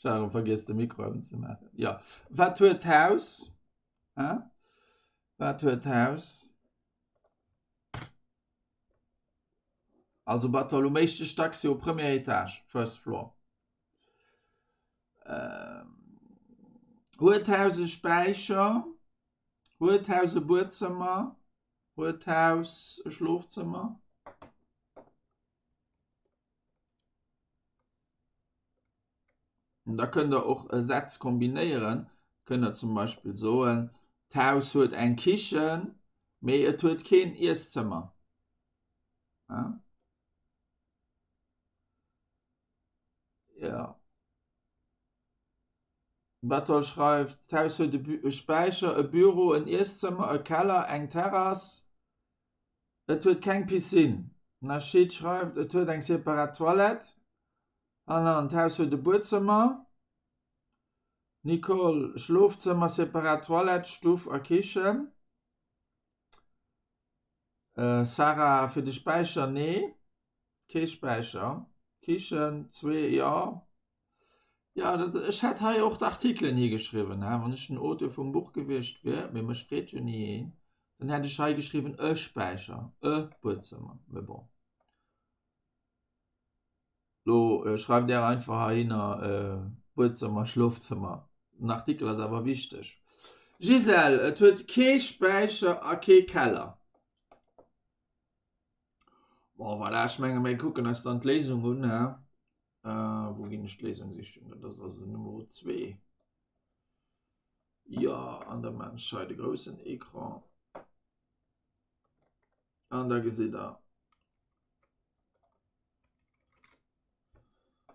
Sharon vergiess de Mikro unzemaachen. Ja, wat huet d'Haus? Hä? Wat huet d'Haus? Also Bartol um éischte Stack, c'est au premier étage, first floor. Ähm, huet d'Haus e Späicher? Huet d'Haus e Buedzëmmer? Huet d'Haus e Schlofzëmmer? Da kënnt der och e Sätz kombinéieren. Kënnt der zum Beispill soen, d'Haus huet eng Kichen, mee et huet keen Ieszëmmer. Ja. Ja. Berthold schreift, D'Haus huet e Späicher, e Büro, en Ieszëmmer, e Keller, eng Terrass. Et huet keng Piscine. Nachid schreift, Et huet eng separat Toilette. Hanan, D'Haus huet e Buedzëmmer. Nicole, Schlofzëmmer, separat Toilette, Stuff a Kichen. Sarah, Fir de Späicher, nee, kee Späicher. Kichen, zwee, jo. Ja, dat, ech hätt hei och d'Artikelen higeschriwwen, he, wann ech den Auteur vum Buch gewiescht wier, mee mech freet jo ni een, dann hätt ech hei geschriwwen e Späicher, e Buedzëmmer, mee bon. Lo schreift Är einfach heihinner Buedzëmmer, Schlofzëmmer. Den Artikel ass awer wichteg. Gisèle, Et huet kee Späicher a kee Keller. Bon, voilà, ech menge mir kucken eis dann d'Léisung un, he. Äh, wou ginn ech d'Léisung sichen? Dat ass also den Nummer 2. Ja, an da maan ech hei de groussen Ecran. An da gesitt der.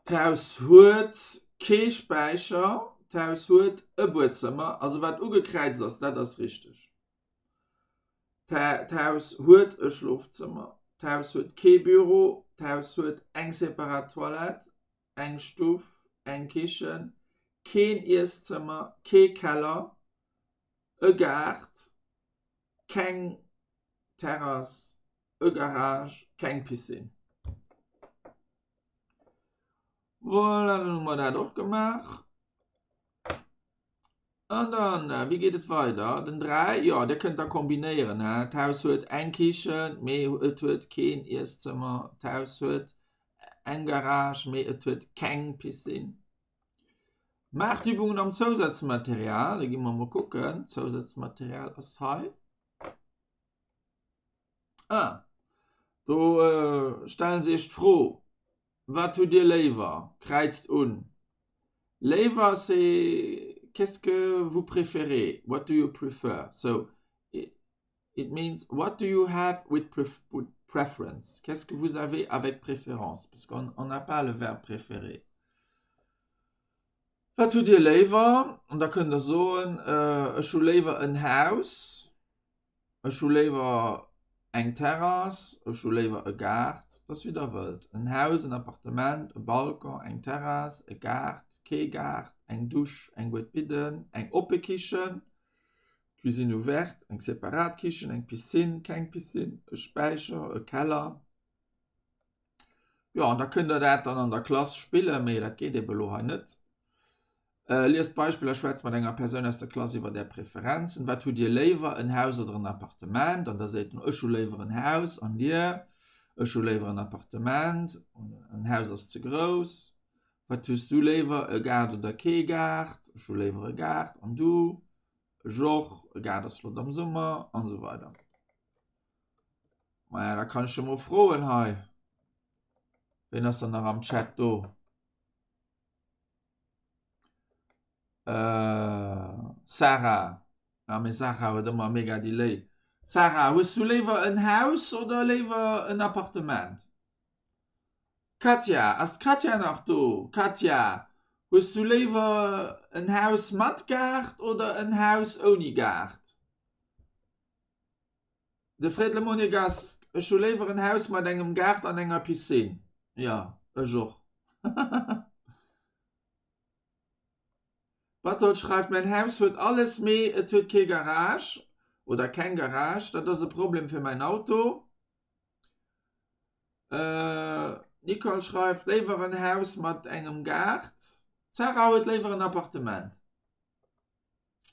D'Haus huet kee Späicher, d'Haus huet e Buedzëmmer. Also wat ugekräizt ass, dat ass richteg. D'Haus huet e Schlofzëmmer. D'Haus huet kee Büro. D'Haus huet eng separat Toilette, eng Stuff, eng Kichen, keen Ieszëmmer, kee Keller, e Gaart, keng Terrass, e Garage, keng Piscine. Voilà, dann hu mer dat och gemaach. An dann, wéi geet et weider? Den 3, jo, Dir kënnt da kombinéieren, he? D'Haus huet eng Kichen, mee et huet keen Ieszëmmer. D'Haus huet eng Garage, mee et huet keng Piscine. Maacht d'Übungen am Zousazmaterial. Da gi mer mol kucken. Zousazmaterial ass hei. Ah, do stellen se iech d'Fro. Wat hutt Dir léiwer? Kräizt un. Léiwer c'est qu'est-ce que vous préférez? What do you prefer? So it means what do you have with preference? Qu'est-ce que vous avez avec préférence? Parce qu'on on n'a pas le verbe préférer. Wat hutt Dir léiwer? An da kënnt Der soen, ech hu léiwer en Haus. Ech hu léiwer eng Terrass, ech hu léiwer e Gaart, dat ass wéi der wëllt. En Haus, en Appartement, e Balcon, eng Terrass, e Gaart, kee Gaart, eng Dusch, eng Boîte Bidden, eng oppe Kichen, Cuisine ouverte, eng separat Kichen, eng Piscine, keng Piscine, e Späicher, e Keller. Jo, an da kënnt der dat dann an der Klass spillen, mee dat geet ebe lo hei net. Äh, liest d'Beispiller, schwätzt mat enger Persoun aus der Klass iwwer är Preferenzen. Wat hutt Dir léiwer, en Haus oder en Appartement? An da seet en, ech hu léiwer en Haus. An Dir? Ech hu léiwer en Appartement. En Haus ass ze grouss. Wat hues du léiwer, e Gaart oder kee Gaart? Ech hu léiwer e Gaart. An du? Ech och. E Gaart ass flott am Summer. An esou weider. Maja, da kann ech jo mol froen hei. Ween ass dann nach am Chat do? Äh, Sarah. Ja, mee Sarah huet ëmmer mega Delay. Sarah, hues du léiwer en Haus oder léiwer en Appartement? Katja, ass d'Katja nach do? Katja, hues du léiwer en Haus mat Gaart oder en Haus ouni Gaart? De Fred Le Monégasque, Ech hu léiwer en Haus mat engem Gaart an enger Piscine. Jo, ech och. Barthold schreift, Mäin Haus huet alles, mee et huet kee Garage oder keng Garage. Dat ass e Problem fir mäin Auto. Nicole schreift, Léiwer en Haus mat engem Gaart. D'Sarah huet léiwer en Appartement.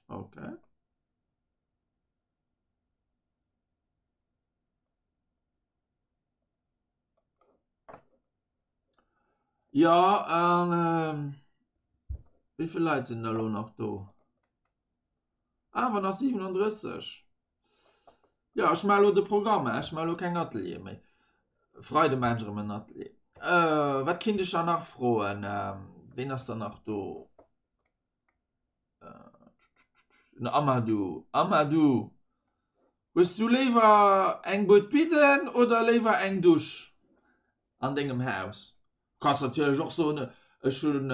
Ok. Jo, an wéi vill Leit sinn da lo nach do? Awer nach 37. Jo, ech maache lo de Programm, ech maache lo keng Ateliere méi. Freide maachen ech erëm en Atelier. Wat kinnt ech da nach froen? Ween ass dann nach do? Den Amadou, Amadou, hues du léiwer eng Bued Bidden oder léiwer eng Dusch an dengem Haus? Kanns natierlech och soen, ech hunn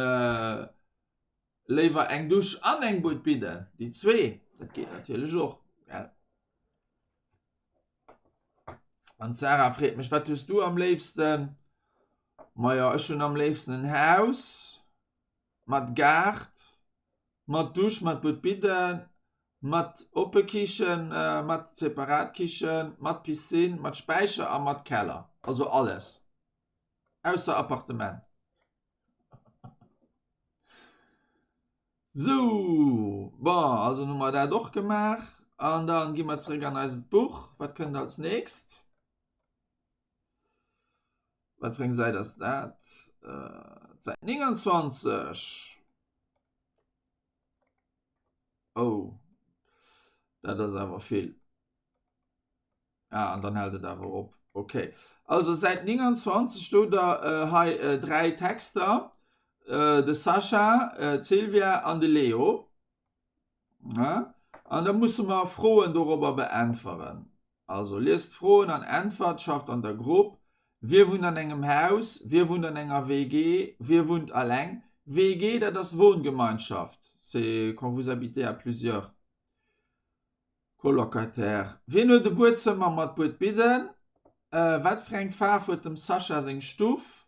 léiwer eng Dusch an eng Bued Bidden, déi zwee, dat geet natierlech och, gell? An d'Sarah freet mech, wat hues du am léifsten? Majo, ech hunn am léifsten en Haus. Mat Gaart, mat Dusch, mat Buedbidden, mat oppe Kichen, mat separat Kichen, mat Piscine, mat Späicher a mat Keller. Also alles. Ausser Appartement. Sou, bon, also hu mer dat och gemaach. An dann gi mer zeréck an eist Buch. Wat kënnt als nächst? Wat fir eng Säit ass dat? D'Säit 29. Oh, dat ass awer vill. Ah, an dann hält et awer op. Okay. Also Säit 29 do der äh, hei äh, dräi Texter. Äh, de Sascha, äh, d'Sylvia an de Leo. Ja? An da musse mer Froen dorobber beäntweren. Also liest d'Froen an äntwert, schafft an der Grupp. Wie wunnt an engem Haus? Wie wunnt an enger WG? Wie wunnt alleng? WG, dat ass Wohngemeinschaft, c'est quand vous habitez à plusieurs. Colocataire. Wien huet e Buedzëmmer mat Buedbidden? Wat fir eng Faarf huet dem Sascha seng Stuff?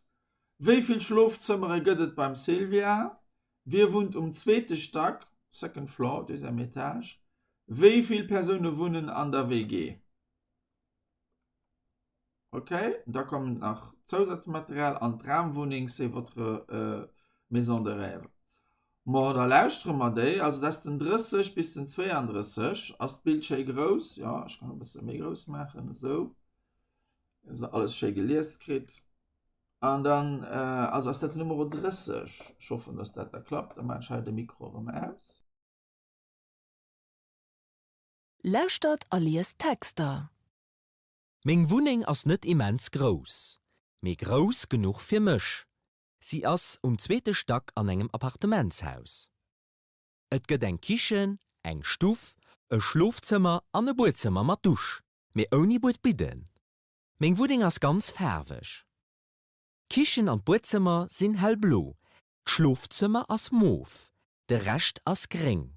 Wéi vill Schlofzëmmere gëtt et beim Sylvia? Wie wunnt um zweete Stack, second floor, deuxième étage? Wéi vill Persoune wunnen an der WG? Ok, da kommt nach Zousazmaterial an d'Dramwunneng, c'est votre maison de rêve. Mo da lauschtere mer déi. Also dat ass den 30 bis den 32. Ass d'Bild schéi grouss? Jo, ech kann e bësse méi grouss maachen, esou, dass der alles schéi gelies kritt. An dann, also ass dat den Numero 30. Ech hoffen, dass dat da klappt. Da maachen ech hei de Mikro erëm aus. Lauschtert a liest d'Texter. Meng Wunneng ass net immens grouss, mee grouss genuch fir mech. Si ass um zweete Stack an engem Appartementshaus. Et gëtt eng Kichen, eng Stuff, e Schlofzëmmer an e Buedzëmmer mat Dusch, mee ouni Buedbidden. Meng Wunneng ass ganz faarweg. D'Kichen an d'Buedzëmmer sinn hellblo, d'Schlofzëmmer ass mof, de Rescht ass gréng.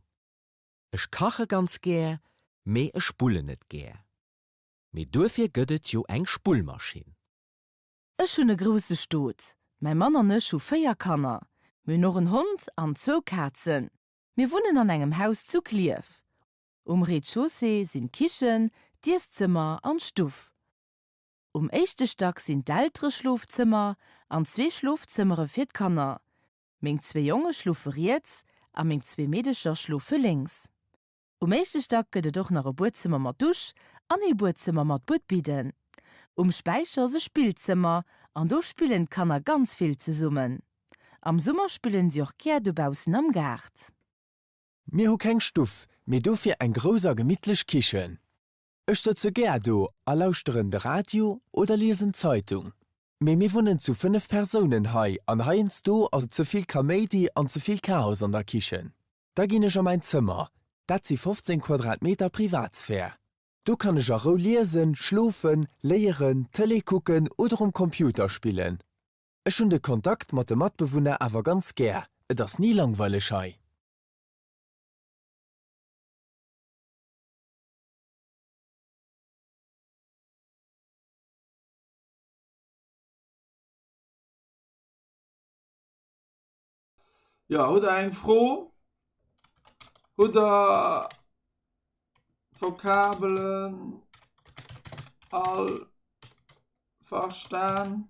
Ech kache ganz gär, mee ech spullen net gär. Mee duerfir gëtt et jo eng Spullmaschinn. Ech hunn e grousse Stot. Mäi Mann an ech hu 4 Kanner. Mir hunn och en Hond an zwou Kazen. Mir wunnen an engem Haus zu Klierf. Um Rez-de-chaussée sinn d'Kichen, d'Ieszëmmer an d'Stuff. Um éischte Stack sinn d'Eltereschlofzëmmer an zwee Schlofzëmmere fir d'Kanner. Meng zwee Jonge schlofe riets a meng zwee Meedecher schlofe lénks. Um éischte Stack gëtt et och nach e Buedzëmmer mat Dusch an ee Buedzëmmer mat Buedbidden. Um Späicher ass e Spillzëmmer an do spillen d'Kanner ganz vill zesummen. Am Summer spillen si och gär dobaussen am Gaart. Mir hu keng Stuff, mee dofir eng grouss a gemittlech Kichen. Ech sëtze gär do a lauschteren de Radio oder liesen d'Zeitung. Mee mir wunnen zu 5 Persounen hei an heiansdo ass et ze vill Kaméidi an ze vill Chaos an der Kichen. Da ginn ech a mäin Zëmmer, dat si 15 Quadratmeter Privatsphär. Do kann ech a Rou liesen, schlofen, léieren, Tëlee kucken oder um Computer spillen. Ech hunn de Kontakt mat de Matbewunner awer ganz gär, et ass ni langweileg hei. Jo, hutt der eng Fro? Hutt der d'Vokabelen all verstan?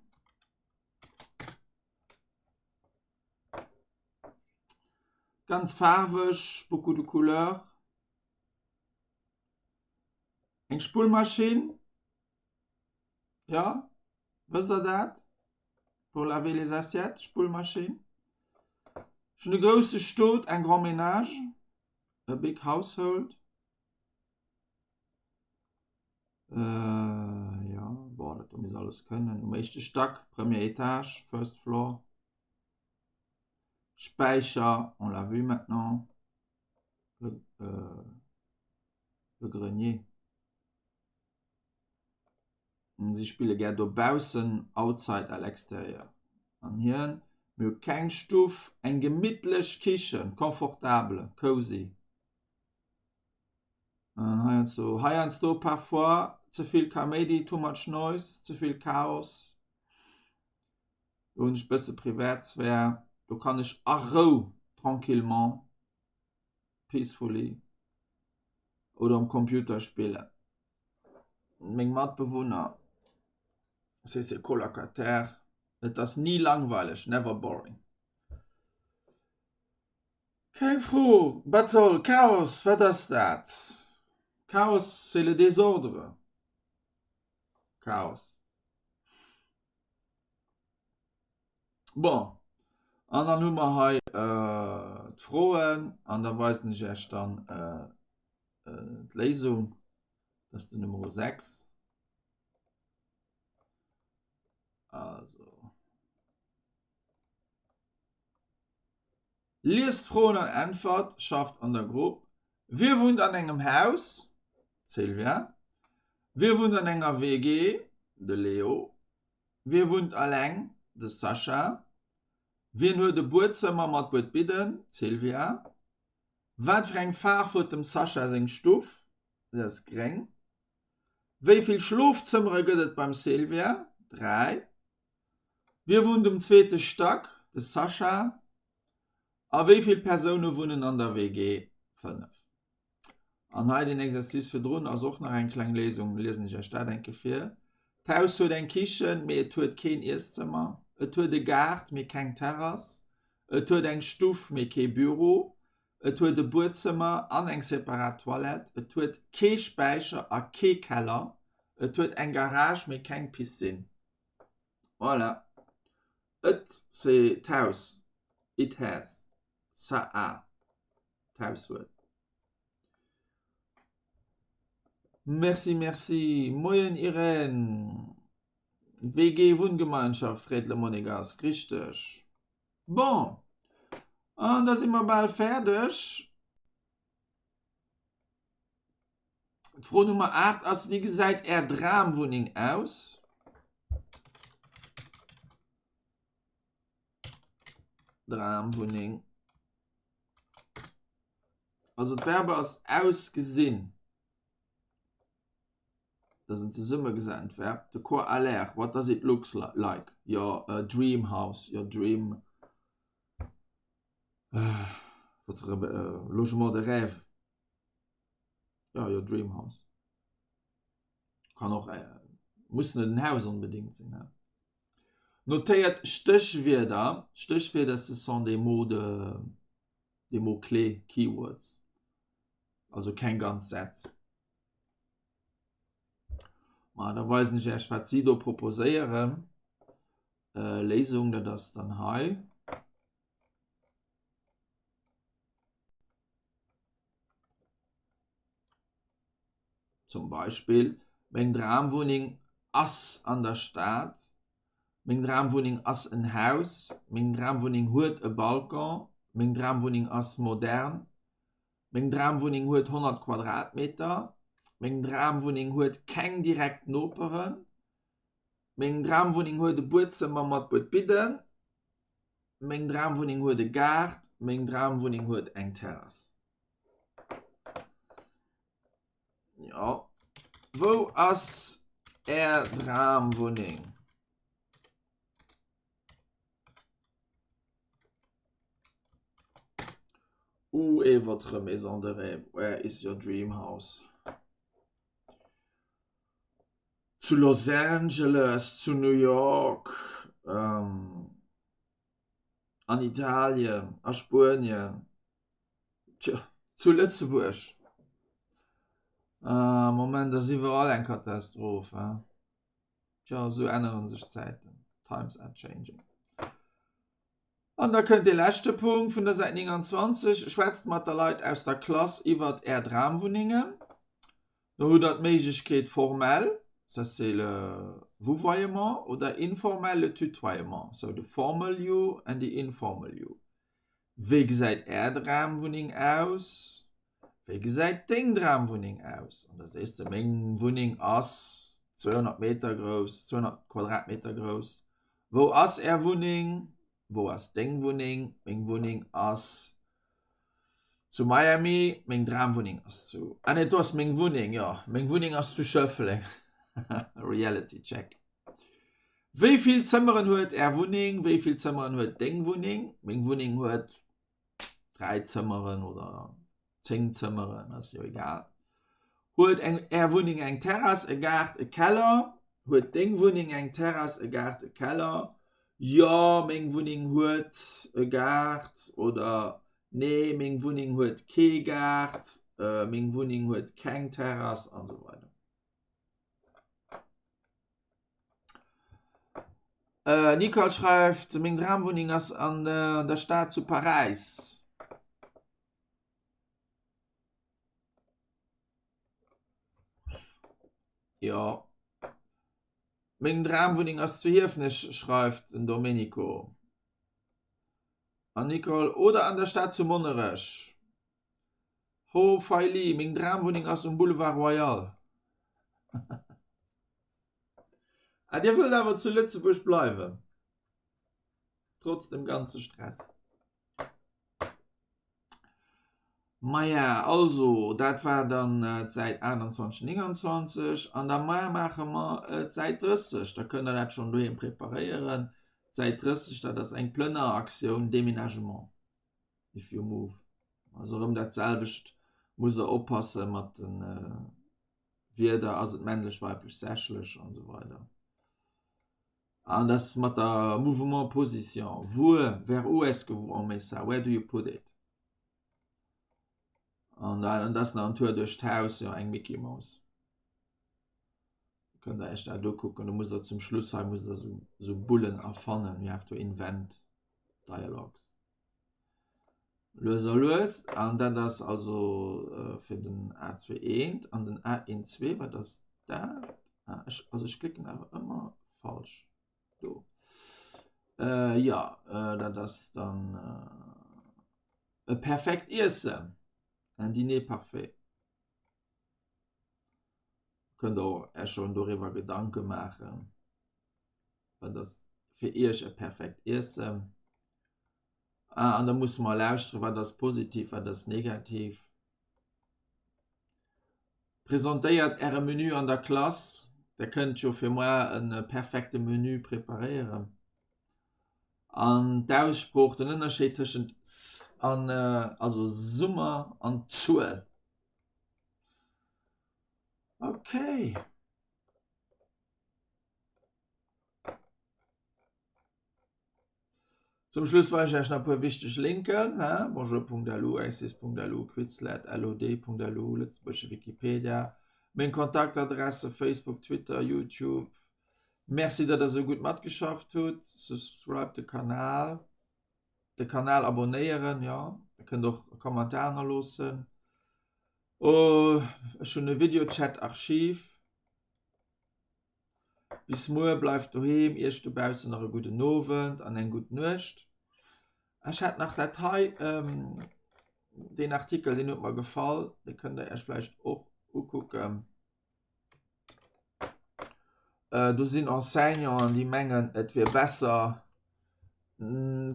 Ganz faarweg, beaucoup de couleurs. Eng Spullmaschinn. Jo, wësst der dat? Pour laver les assiettes, Spullmaschinn. Ech hunn e grousse Stot, un grand ménage, a big household. Äh, jo, bon, dat do misst alles kënnen. Um éischte Stack, premier étage, first floor. Späicher, on l'a vu maintenant. Le, euh, le grenier. Si spille gär dobaussen, outside, à l'extérieur. An hien, Mir hu keng Stuff, eng gemittlech Kichen, confortable, cozy. An heiansdo, heiansdo, parfois, ze vill Kaméidi, too much noise, ze vill Chaos. Do hunn ech bësse Privatsphär, do kann ech a Rou, tranquillement, peacefully oder um Computer spillen. Meng Matbewunner, c'est ses colocataires, et ass ni langweileg, never boring. Keng Fro, Battle, Chaos, wat ass dat? Chaos, c'est le désordre. Chaos. Bon, an dann hu mer hei d'Froen an da weisen ech Iech dann d'Léisung. Dat ass den Nummer 6. Also. Liest d'Froen an äntwert, schafft an der Grupp. Wie wunnt an engem Haus? D'Sylvia. Wie wunnt an enger WG? De Leo. Wie wunnt alleng? De Sascha. Wien huet e Buedzëmmer mat Buedbidden? D'Sylvia. Wat fir eng Faarf huet dem Sascha seng Stuff? Se ass gréng. Wéi vill Schlofzëmmere gëtt et beim Sylvia? 3. Wie wunnt um zweete Stack? De Sascha. A wéi vill Persoune wunnen an der WG? 5. An hei den Exercice virdrun ass och nach eng kleng Léisung, liesen ech Iech dat eng Kéier vir. D'Haus huet eng Kichen, mee et huet keen Ieszëmmer. Et huet e Gaart, mee keng Terrass. Et huet eng Stuff, mee kee Büro. Et huet e Buedzëmmer an eng separat Toilette. Et huet kee Späicher a kee Keller. Et huet eng Garage, mee keng Piscine. Voilà. Et, c'est d'Haus. It has. Ça a. D'Haus huet. Merci, merci. Moien Irène. WG Wunngemeinschaft, freet Le Monégasque. Richteg. Bon, an da si mer bal fäerdeg. D'Fro Nummer 8 ass, Wéi gesäit Är Dramwunneng aus? Dramwunneng. Also d'Verbe ass ausgesinn. Dat ass en zesummegesat Verb. De quoi a l'air? What does it looks like? Your uh, dream house, your dream uh, votre uh, logement de rêve. Ja, your dream house. Kann och äh, muss net en Haus onbedingt sinn. Ne? Notéiert Stéchwierder. Stéchwierder, ce sont des mots de des mots clés, keywords. Also keng ganz Sätz. Ma da weisen ech Iech, wat si do proposéieren. Äh, Léisung, dat ass dann hei. Zum Beispill, Meng Dramwunneng ass an der Stad. Meng Dramwunneng ass en Haus. Meng Dramwunneng huet e Balcon. Meng Dramwunneng ass modern. Meng Dramwunneng huet 100 Quadratmeter. Meng Dramwunneng huet keng direkt Noperen. Meng Dramwunneng huet e Buedzëmmer mat Buedbidden. Meng Dramwunneng huet e Gaart. Meng Dramwunneng huet eng Terrass. Jo. Wou ass Är Dramwunneng? Où est votre maison de rêve? Where is your dream house? Zu Los Angeles, zu New York, ähm, an Italien, a Spuenien, tjo, zu Lëtzebuerg. Am Moment ass iwwerall eng Katastroph, hein. Tja, esou änneren sech d'Zäiten. Times are changing. An da kënnt dee leschte Punkt vun der Säit 29, Schwätzt mat der Leit aus der Klass iwwert Är Dramwunnengen. Do hutt Der d'Méiglechkeet formell, ça c'est le vouvoiement, oder informell, le tutoiement, so the formal you and the informal you. Wéi gesäit Är Dramwunneng aus? Wéi gesäit deng Dramwunneng aus? An da sees de, Meng Wunneng ass 200 Meter grouss, 200 Quadratmeter grouss. Wou ass Är Wunneng? Wou ass deng Wunneng? Meng Wunneng ass zu Miami. Meng Dramwunneng ass zu, ah nee, do ass meng Wunneng, jo, meng Wunneng ass zu Schëffleng. Reality check. Wéi vill Zëmmeren huet Är Wunneng? Wéi vill Zëmmeren huet deng Wunneng? Meng Wunneng huet 3 Zëmmeren oder 10 Zëmmeren, ass jo egal. Huet eng Är Wunneng eng Terrass, e Gaart, e Keller? Huet deng Wunneng eng Terrass, e Gaart, e Keller? Jo, meng Wunneng huet e Gaart oder Nee, meng Wunneng huet kee Gaart, meng Wunneng huet keng Terrass an esou weider. Nicole schreift, Meng Dramwunneng ass an der Stad zu Paräis. Jo. Meng Dramwunneng ass zu Hiefenech, schreift den Domenico. An Nicole, Oder an der Stad zu Monnerech. Ho Feili, meng Dramwunneng ass um Boulevard Royal. Ah, Dir wëllt awer zu Lëtzebuerg bleiwen, trotz dem ganze Stress. Maja, also dat war dann d'Säit 28, 29 an da maache mer d'Säit 30. Da kënnt Der dat schonn doheem preparéieren. D'Säit 30, dat ass eng Plënneraktioun, Déménagement. If you move. Also erëm dat selwecht, musst der oppasse mat de Wierder, ass et männlech, weiblech, sächlech an esou weider. An dat ass mat der Mouvement Position, wuer, vers où est-ce que on met ça, where do you put it? An dat ass nach en Tour duerch d'Haus, jo eng Mickey Mouse. Kënnt der Iech dat ukucken, do musst der zum Schluss hei musst der esou Bullen erfannen, you have to invent dialogues. Lues a lues, an dat ass also fir den A2 eent an den A1 2, wat ass dat? Ah, ech, also ech klicken awer ëmmer falsch. Do. Äh, ja, äh, dat ass dann äh, e perfekt Iessen. Un dîner parfait. Kënnt der och Iech schonn doriwwer Gedanke maachen. Wat ass fir Iech e perfekt Iessen? Ah, an da musse mer lauschteren, wat ass positiv, wat ass negativ. Presentéiert Äre Menü an der Klass. Der kënnt jo fir moar e perfekte Menü preparéieren. An d'Aussprooch, den Ënnerscheed tëschent s an, also Summer an Zuel. Okay. Zum Schluss weisen ech Iech nach e puer wichteg Linken, bonjour.lu, icis.lu, Quizlet, lod.lu, lëtzebuergesche Wikipedia, meng Kontaktadresse, Facebook, Twitter, Youtube. Merci, datt der esou gutt matgeschafft hutt. Subscribe de Kanal, de Kanal abonnéieren, jo. Der kënnt och e Kommentar hannerloossen. Oh, ech hunn e Videochat-Archiv. Bis muer, bleift doheem, iech dobaussen nach e gudden Owend an eng gutt Nuecht. Ech hätt nach dat hei, deen Artikel, deen huet mer gefall, dee kënnt der iech vläicht och ukucken. Do sinn Enseignanten, déi mengen, et wier besser,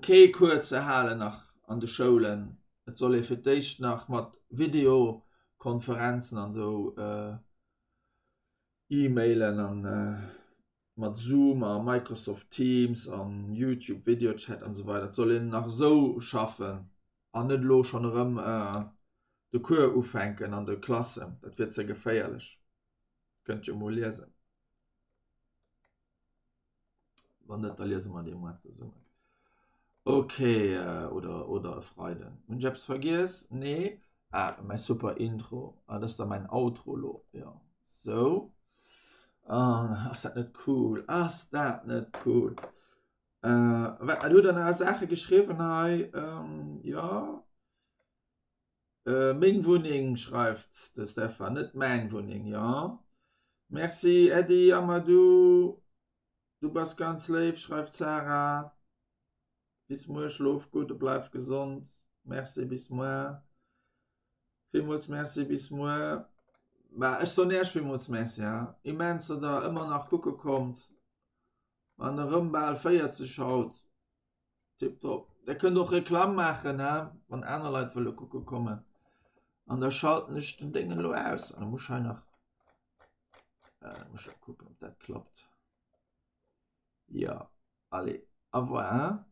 kee Cours ze halen nach an de Schoulen. Et soll ee fir d'éischt nach mat Videokonferenzen an esou E-Mailen an mat Zoom a Microsoft Teams an Youtube Videochat an esou weider. Et soll een nach esou schaffen an net elo schonn erëm de Cours ufänken an de Klassen. Dat wier ze geféierlech. Kënnt jo mol liesen. Wann net, da liese mer dee muer zesummen. Okay, äh, oder, oder e Freiden. Hunn ech eppes vergiess? Nee. Ah, mäi super Intro. Ah, dat ass da mäin Outro lo. Ja. Sou. Ah, ass dat net cool? Ass dat net cool? Äh, wat, hutt der nach Saache geschriwwen hei? Ähm, ja. Meng Wunneng, schreift de Stefan, net mäin Wunneng, jo. Merci Äddi, Amadou, du bass ganz léif, schreift d'Sarah. Bis muer, schlof gutt a bleif gesond. Merci, bis muer. Villmools Merci, bis muer. Bah, ech soen Iech villmools Merci, ha. Immens, datt der ëmmer nach kucke kommt. Mer han erëm bal 40 haut. Tiptop. Der kënnt och Reklamm maachen, he, wann aner Leit wëlle kucke kommen. An da schalten ech den Déngen elo aus. An da muss ech hei nach, äh, muss ech kucken, ob dat klappt. Ja, allez, au revoir, hein.